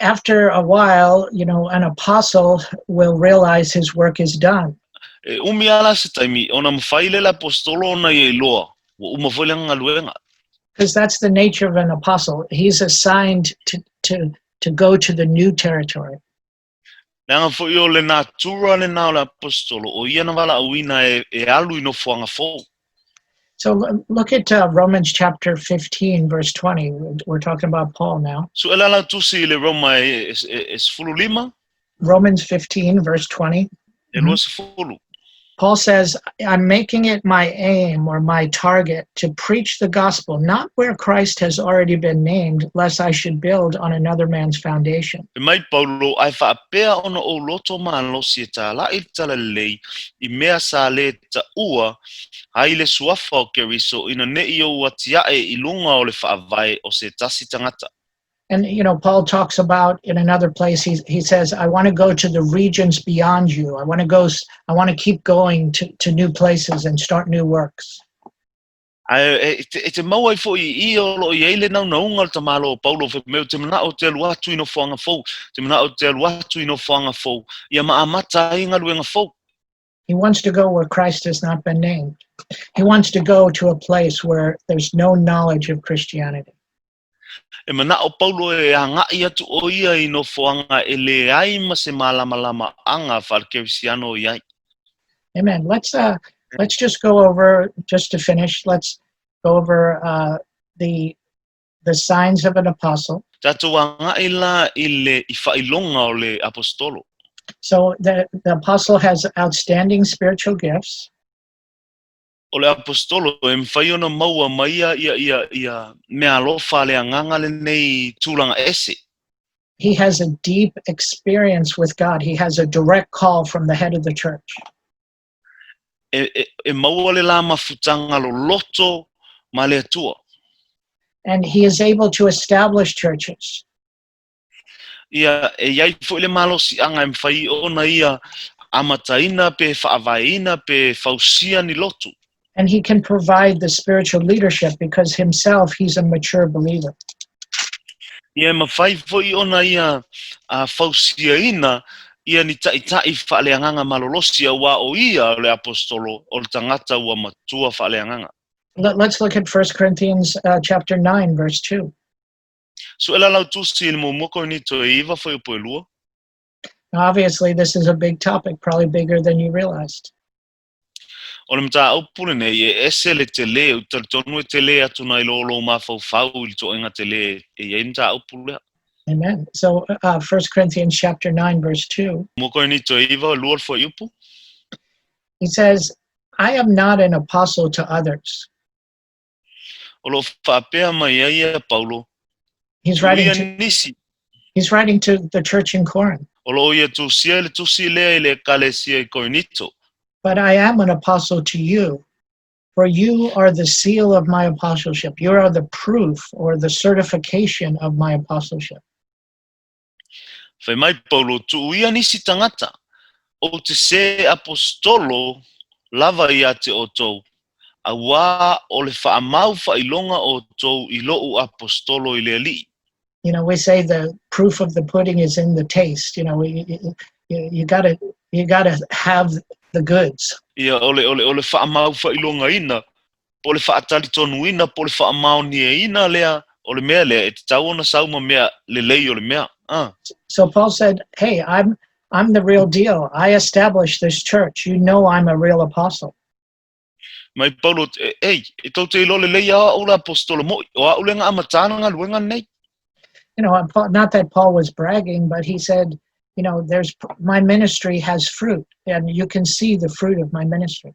After a while, an apostle will realize his work is done. E umi ala se taimi, ona mafai lea le aposetolo ona ia iloa, ua uma foi lana galuega. Because that's the nature of an apostle. He's assigned to go to the new territory. Leaga foi o le natura lena o le aposetolo, o ia na valaauina e, e alu i nofoaga fou. So look at Romans chapter 15, verse 20. We're talking about Paul now. Sue la lau tusi i le Roma e, e, e, e 15, Romans 15, verse 20. e 20. Paul says, "I'm making it my aim or my target to preach the gospel, not where Christ has already been named, lest I should build on another man's foundation." Fai mai Paulo, Ae faapea ona ou loto malosi e tālaʻi le talalelei i mea sa lē taʻua ai le suafa o Keriso ina neʻi ou atiaʻe i luga o le faavae o se tasi tagata. And Paul talks about in another place, he says, "I want to go to the regions beyond you. I want to go, I want to keep going to new places and start new works." Ae e te maua ai foʻi i i o loo i ai le naunauga o le tamāloa o Paulo, fai mai, Ou te manaʻo ou te alu atu i nofoaga fou, te manaʻo ou te alu atu i nofoaga fou, ia ma amata ai galuega fou. He wants to go where Christ has not been named. He wants to go to a place where there's no knowledge of Christianity. E manaʻo Paulo e agaʻi atu ʻo ia i nofoaga e leai ma se mālamalamaʻaga faale-Kerisiano i ai. Amen. Let's just go over, just to finish. Let's go over the signs of an apostle. Tatou agaʻi la i le i faailoga o le aposetolo. So the apostle has outstanding spiritual gifts. O le aposetolo e mafai ona maua mai ia ia ia ia meaalofa a le Agaga lenei tulaga ese. He has a deep experience with God. He has a direct call from the head of the church. E, e, e maua le la mafutaga loloto ma le Atua. And he is able to establish churches. Ia, e i ai foʻi le malosiʻaga e mafai ona ia amataina pe faavaeina pe fausia ni lotu. And he can provide the spiritual leadership because himself he's a mature believer. Ia, e mafai foʻi ona ia fausiaina ia ni taʻitaʻi faaleagaga malolosi auā o ia o le aposetolo o le tagata ua matua faaleagaga. Let us look at 1 Corinthians chapter 9, verse 2. Suʻe la lau tusi i le muamua Korinito e iva fuaiupu e lua. Now, obviously, this is a big topic, probably bigger than you realized. O le mataupu lenei e ese le telē, ou te talitonu e telē atu nai lo lou mafaufau i le toega telē e i ai le mataupu lea. Amen. So, 1 Corinthians chapter 9, verse 2. Muamua Korinito e iva, lua le fuaiupu. He says, "I am not an apostle to others." O lo o faapea mai ai ia Paulo, He's writing Tuia to, nisi. he's writing to the church in Corinth. O lo o ia tusia i le tusi lea i le Ekalesia i Korinito. "But I am an apostle to you, for you are the seal of my apostleship. You are the proof or the certification of my apostleship." Fai mai Paulo, Tuuia nisi tagata, ou te se aposetolo lava ia te outou, auā o le faamau faailoga outou i loʻu aposetolo i le Alii. We say the proof of the pudding is in the taste. You gotta have the goods. Ia, o le, o le, o le faamau faailogaina, po o le faatalitonuina, po o le faamaoniaina lea o le mea lea, e tatau ona sau ma mea lelei o le mea. Ah. So Paul said, "Hey, I'm the real deal. I established this church. You know I'm a real apostle." Mai Paulo, Ei, e tou te iloa lelei o aʻu le aposetolo moʻi, o aʻu le amataina galuega lenei. Not that Paul was bragging, but he said, "There's my ministry has fruit, and you can see the fruit of my ministry."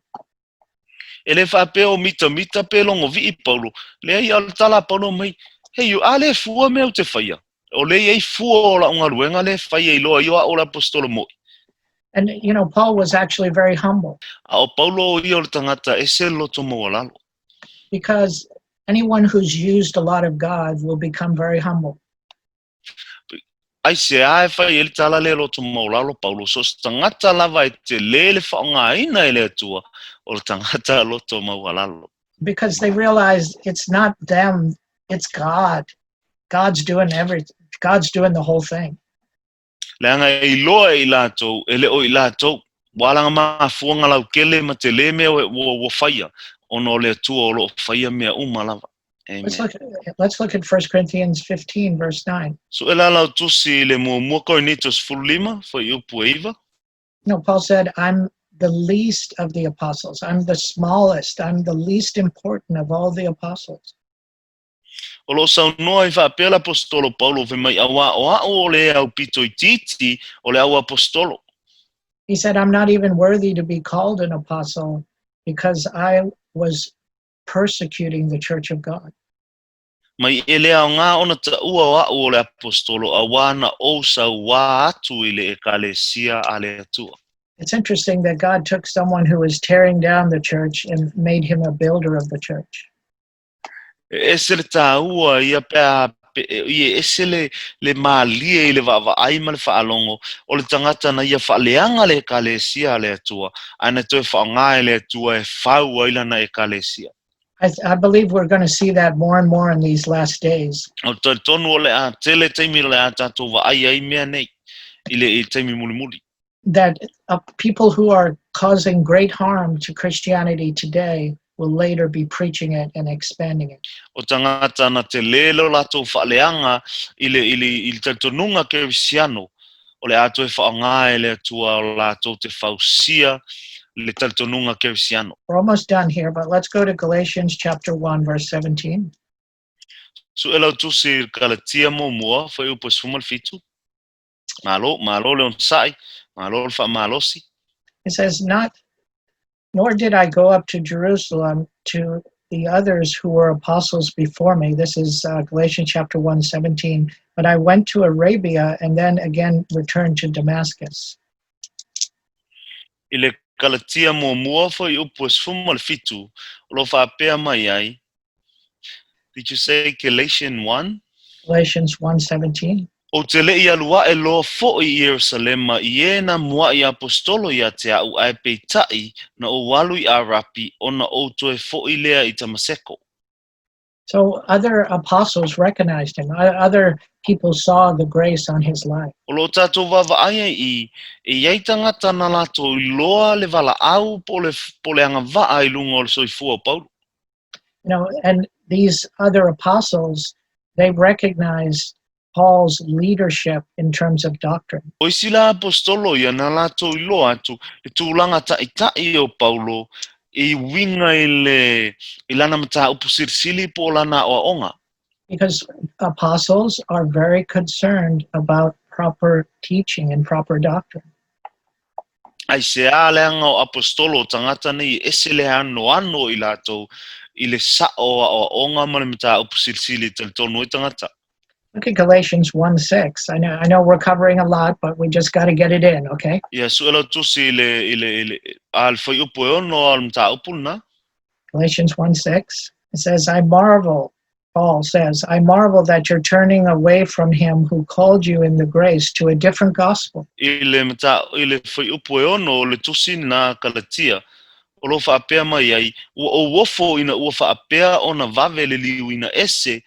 E le faapea o mitamita pe logovii Paulo. Leai, a o le tala a Paulo mai, Hei, a le fua mea ou te faia. O lea e i ai fua o laʻu galuega lea e faia e iloa ai o aʻu o le aposetolo moʻi. And Paul was actually very humble A o Paulo o ia o le tagata ese le loto maualalo. because anyone who's used a lot of God will become very humble. Aisea e fai ai le tala lea loto maualalo Paulo? So se tagata lava e telē le faaaogaina e le Atua, o le tagata loto maualalo. Because they realize it's not them, it's God. God's doing everything. God's doing the whole thing. Leaga e iloa e i latou, e le o i latou, ua alaga mafuaga laukele ma telē mea ua faia, ona o le Atua o lo o faia mea uma lava. Amen. Let's look at 1 Corinthians 15, verse 9. Sue la lau tusi i le muamua Korinito 15, fuaiupu e iva. No, Paul said, "I'm the least of the apostles. I'm the smallest. I'm the least important of all the apostles." O lo o saunoa ai faapea le aposetolo Paulo fai mai, Auā o aʻu o le aupito itiiti o le au aposetolo. He said, "I'm not even worthy to be called an apostle because I was persecuting the church of God." Mai e le aogā ona taʻua o aʻu o le Aposetolo auā na ou sauā atu i le Ekalesia a le Atua. It's interesting that God took someone who was tearing down the church and made him a builder of the church. E ese le tāua ia pe a i e ese le, le mālie i le vaavaai ma le faalogo o le tagata na ia faaleaga le Ekalesia a le Atua, ae na toe faaaoga e le Atua e fau ai lana Ekalesia. I believe we're going to see that more and more in these last days. O le talitonu o le a tele taimi o le a tātou vaai ai mea nei i le i taimi mulimuli. That people who are causing great harm to Christianity today will later be preaching it and expanding it. O tagata na tele lo latou faaleaga i le i le i le talitonuga Kerisiano o le a toe faaaoga e le Atua o latou te fausia le talitonuga Kerisiano. We're almost done here, but let's go to Galatians chapter 1, verse 17. Suʻe lau tusi i le Kalatia muamua, fuaiupu e 17. Malo, malo le onosai, malo le faamalosi. It says, "Not, nor did I go up to Jerusalem to the others who were apostles before me." This is Galatians chapter 1, 17. "But I went to Arabia and then again returned to Damascus." I le Kalatia muamua fuaiupu e 17, o lo o faapea mai ai, Did you say Galatian 1? Galatians 1:17. Ou te le i alu aʻe loa foʻi i Ierusalema i e nā muaʻi aposetolo iā te aʻu ae peitai na ou alu i ʻArapi ona ou toe foʻi lea i Tamaseko. So other apostles recognized him. Other people saw the grace on his life. O lo tātou vaavaai ai i, e i ai tagata na latou i loa le valaau po o le, po o le agavaa i luga o le soifua o Paulo. And these other apostles, they recognized Paul's leadership in terms of doctrine. O isi la aposetolo ia na latou i loa atu le tulaga taʻitaʻi o Paulo i uiga i le i lana mataupu silisili po o lana aoaoga. Because apostles are very concerned about proper teaching and proper doctrine. Aisea leaga o aposetolo o tagata nei e ese le anoano i latou i le saʻo o aoaoga ma le mataupu silisili e talitonu ai tagata. Look at Galatians 1:6. I know we're covering a lot, but we just got to get it in, okay? Ia, suʻe lau tusi i le, i le, i le, a le fuaiupu e ono a o le mataupu lena. Galatians 1:6. It says, "I marvel," Paul says, "I marvel that you're turning away from him who called you in the grace to a different gospel." I le mata, i le fuaiupu e ono o le tusi na Kalatia, o lo o faapea mai ai, ua ou ofo ina ua faapea ona vave le liuina ese,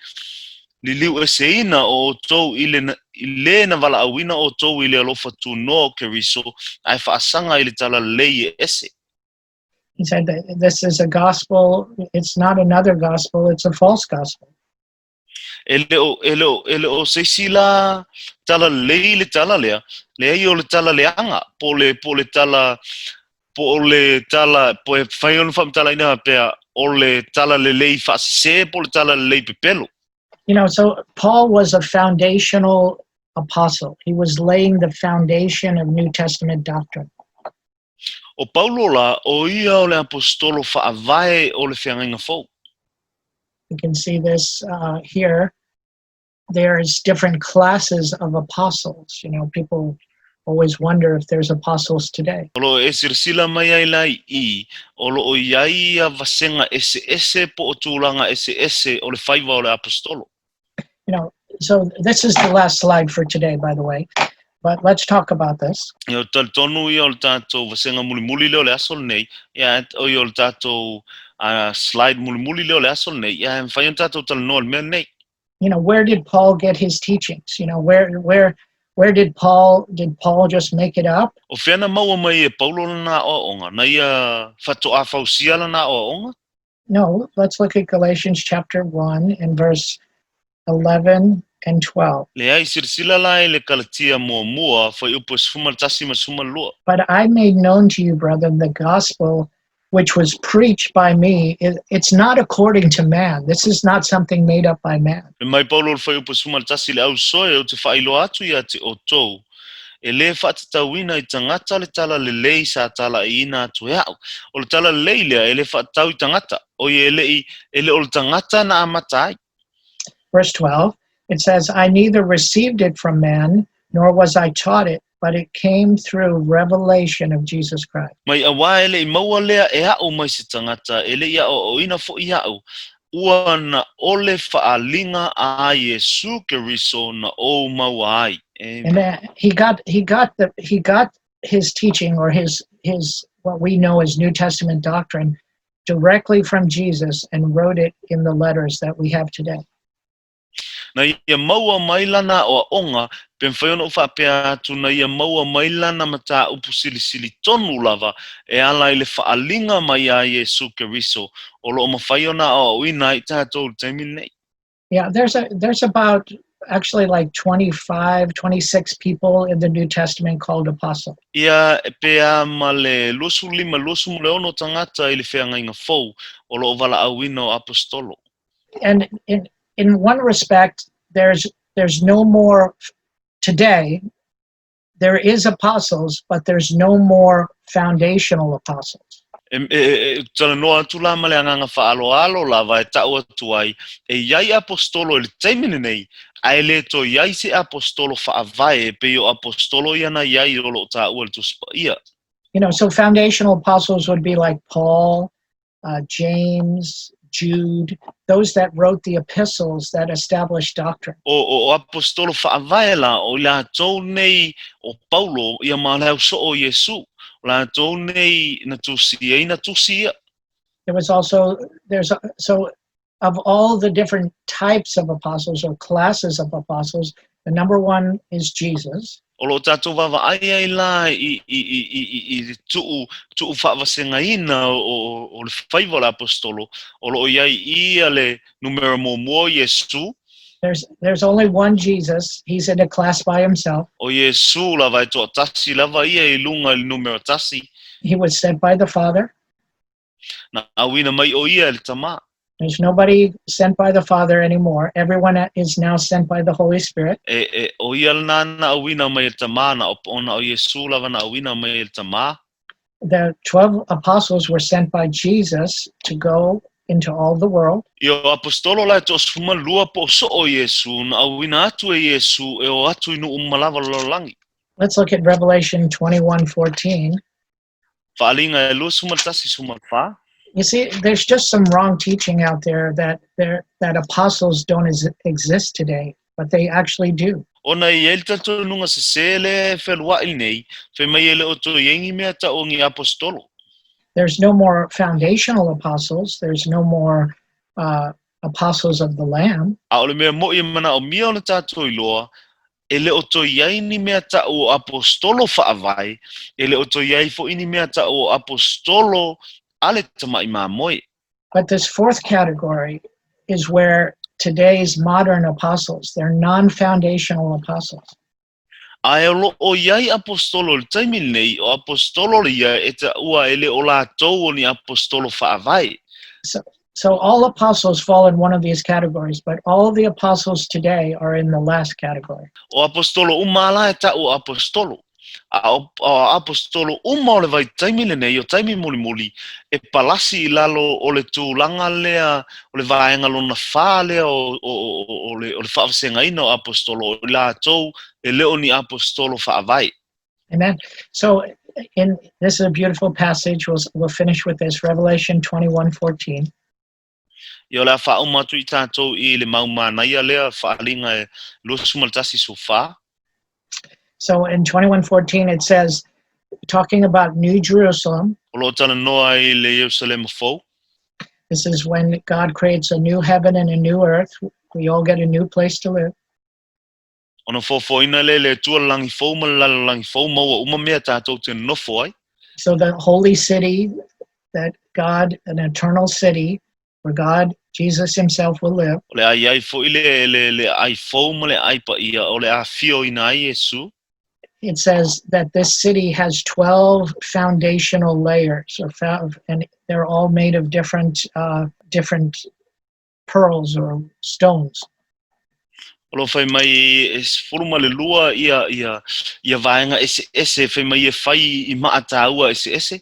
liliu eseina o outou i le, i le na valaauina outou i le alofa tunoa o Keriso, ae faasaga i le talalelei e ese. He said that this is a gospel, it's not another gospel, it's a false gospel. E le o, e le o, e le o se isi la talalelei le tala lea, leai o le tala leaga, po o le, po o le tala, po o le tala, po e fai ona faamatalaina faapea, o le talalelei faasese po o le talalelei pepelo. So Paul was a foundational apostle. He was laying the foundation of New Testament doctrine. O Paulo la, o ia o le aposetolo faavae o le feagaiga fou. You can see this here. There's different classes of apostles. People always wonder if there's apostles today. O lo o e silasila mai ai la i i, o lo o i ai ia vasega eseese po o tulaga eseese o le faiva o le aposetolo. So this is the last slide for today, by the way. But let's talk about this. Ia, o talitonu ia o le tātou vasega mulimuli lea o le aso lenei, ia, o ia o le tātou slide mulimuli lea o le aso lenei, ia, e mafai ona tātou talanoa i le mea lenei. Where did Paul get his teachings? Where did Paul just make it up? O fea na maua mai e Paulo lana aoaoga, na ia faatoa fausia lana aoaoga? No, let's look at Galatians chapter 1 and verse 11 and 12. Leai, silasila la i le Kalatia muamua, fuaiupu e 11 ma le 12. "But I made known to you, brethren, the gospel which was preached by me. It's not according to man." This is not something made up by man. Fai mai Paulo i le fuaiupu 11, le ausoe ou te faailoa atu ia te outou. E lē faatatauina i tagata le tala lelei sa talaiina atu e a'u. O le tala lelei lea e lē faatatau i tagata, oi e le'i e le o le tagata na amata ai. Verse 12, it says, I neither received it from men, nor was I taught it, but it came through revelation of Jesus Christ. Mai auā e le'i maua lea e a'u mai se tagata, e le'i aʻoaʻoina foʻi iaʻu, ua na o le faaaliga a Iesu Keriso na ou maua ai. Amen. Amen. He got his teaching, or his what we know as New Testament doctrine, directly from Jesus and wrote it in the letters that we have today. Na ia maua mai lana aʻoaʻoga, pe mafai ona ou faapea atu, na ia maua mai lana mataupu silisili tonu lava e ala i le faaaliga mai a Iesu Keriso, o loo mafai ona aʻoaʻoina ai tatou i le taimi lenei. Yeah, there's about actually like 25, 26 people in the New Testament called apostle. Ia, e pe a ma le 25, 26 tagata i le Feagaiga Fou o loo valaauina o aposetolo. And in one respect, there's no more today. There is apostles, but there's no more foundational apostles. E, e, e talanoa atu la ma le agaga faaaloalo lava e ta'u atu ai, e i ai aposetolo i le taimi lenei, ae lē toe i ai se aposetolo faavae e pei o aposetolo ia na i ai o loo taua i le Tusi Paia. So foundational apostles would be like Paul, James, Jude, those that wrote the epistles that established doctrine. O aposetolo faavae la, o i latou nei o Paulo ia ma le ausoo o Iesu, o latou nei na tusi ai na tusi ia. There was also, there's, a, so of all the different types of apostles or classes of apostles, the number one is Jesus. O loo tatou vaavaai ai la i le tu'u faavasegaina o le faiva o le aposetolo, o loo i ai ia le numera muamua o Iesu. There's only one Jesus. He's in a class by himself. O Iesu lava e toatasi lava ia i luga i le numera tasi. He was sent by the Father. Na auina mai o ia e le Tamā. There's nobody sent by the Father anymore. Everyone is now sent by the Holy Spirit. E o ia lena na auina mai e le Tamā, na ona o Iesu lava na auina mai e le Tamā. The 12 apostles were sent by Jesus to go into all the world. Ia o aposetolo la e 12 po o soo o Iesu, na auina atu e Iesu e o atu i nuu uma lava o le lalolagi. Let's look at Revelation 21:14. Faaliga e 21:14. You see, there's just some wrong teaching out there that apostles don't exist today, but they actually do. Ona e i ai le talitonuga sesē lea e fealuaʻi nei, fai mai e le o toe i ai ni mea ta'u o ni aposetolo. There's no more foundational apostles. There's no more apostles of the Lamb. A o le mea moʻi e manaʻomia ona tatou iloa, e le o toe i ai ni mea ta'u o aposetolo faavae, e le o toe i ai foʻi ni mea ta'u o aposetolo a le Tamaʻi Mamoe. But this fourth category is where today's modern apostles, they're non-foundational apostles. Ae o loo i ai aposetolo i le taimi lenei, o aposetolo ia e taua e le o latou o ni aposetolo faavae. So all apostles fall in one of these categories, but all the apostles today are in the last category. O aposetolo uma la e ta'u o aposetolo. A o aposetolo uma o le vaitaimi lenei, o taimi mulimuli, e palasi i lalo o le tulaga lea, o le vaega lona fā lea o le faavasegaina o aposetolo, o i latou e le o ni aposetolo faavae. Amen. So in this is a beautiful passage. We'll finish with this. Revelation 21:14. Ia o le a faauma atu i tatou i le maumanaia lea Faaliga e 21:14. So in 21:14 it says, talking about New Jerusalem, O loo talanoa i le Ierusalema fou. This is when God creates a new heaven and a new earth. We all get a new place to live. Ona foafoaina lea e le Atua le lagi fou ma le lalolagi fou maua uma mea tatou te nofo ai. So the holy city that God, an eternal city where God, Jesus himself will live. O le a i ai foʻi le aai fou ma le aai paia o le afioina ai Iesu. It says that this city has 12 foundational layers, and they're all made of different pearls or stones. O lo o fai mai e 12 ia ia ia vaega eseese e fai mai e fai i maataua eseese.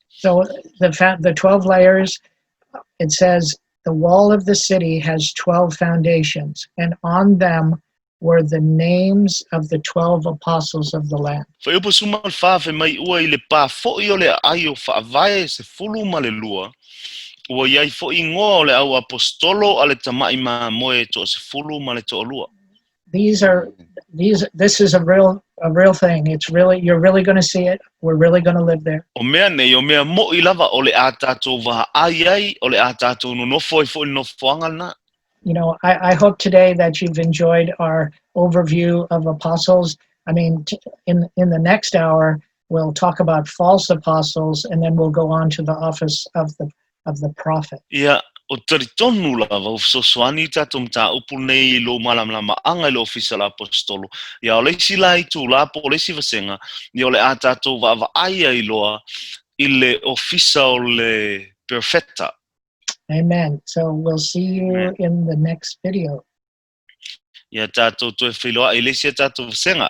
So the 12 layers, it says the wall of the city has 12 foundations, and on them were the names of the 12 apostles of the Lamb. Fuaiupu 14 fai mai ua i le pā foʻi o le aai o faavae 12, ua i ai foʻi igoa o le au aposetolo a le Tamaʻi Mamoe e 12. These are these this is a real thing. It's really you're really going to see it. We're really going to live there. O mea nei, o mea moʻi lava o le a tatou vaai ai, o le a tatou nonofo ai foʻi i le nofoaga lenā. I hope today that you've enjoyed our overview of apostles. I mean, in the next hour, we'll talk about false apostles, and then we'll go on to the office of the prophet. Ia, o talitonu lava ua fesoasoani i tatou mataupu nei i lou malamalamaaga i le ofisa o le aposetolo. Ia, o le isi la itulā po o le isi vasega, ia o le a tatou vaavaai ai loa i le ofisa o le perofeta. Amen. So we'll see you Amen. In the next video. Ia tatou toe feiloai i le isi a tatou vasega.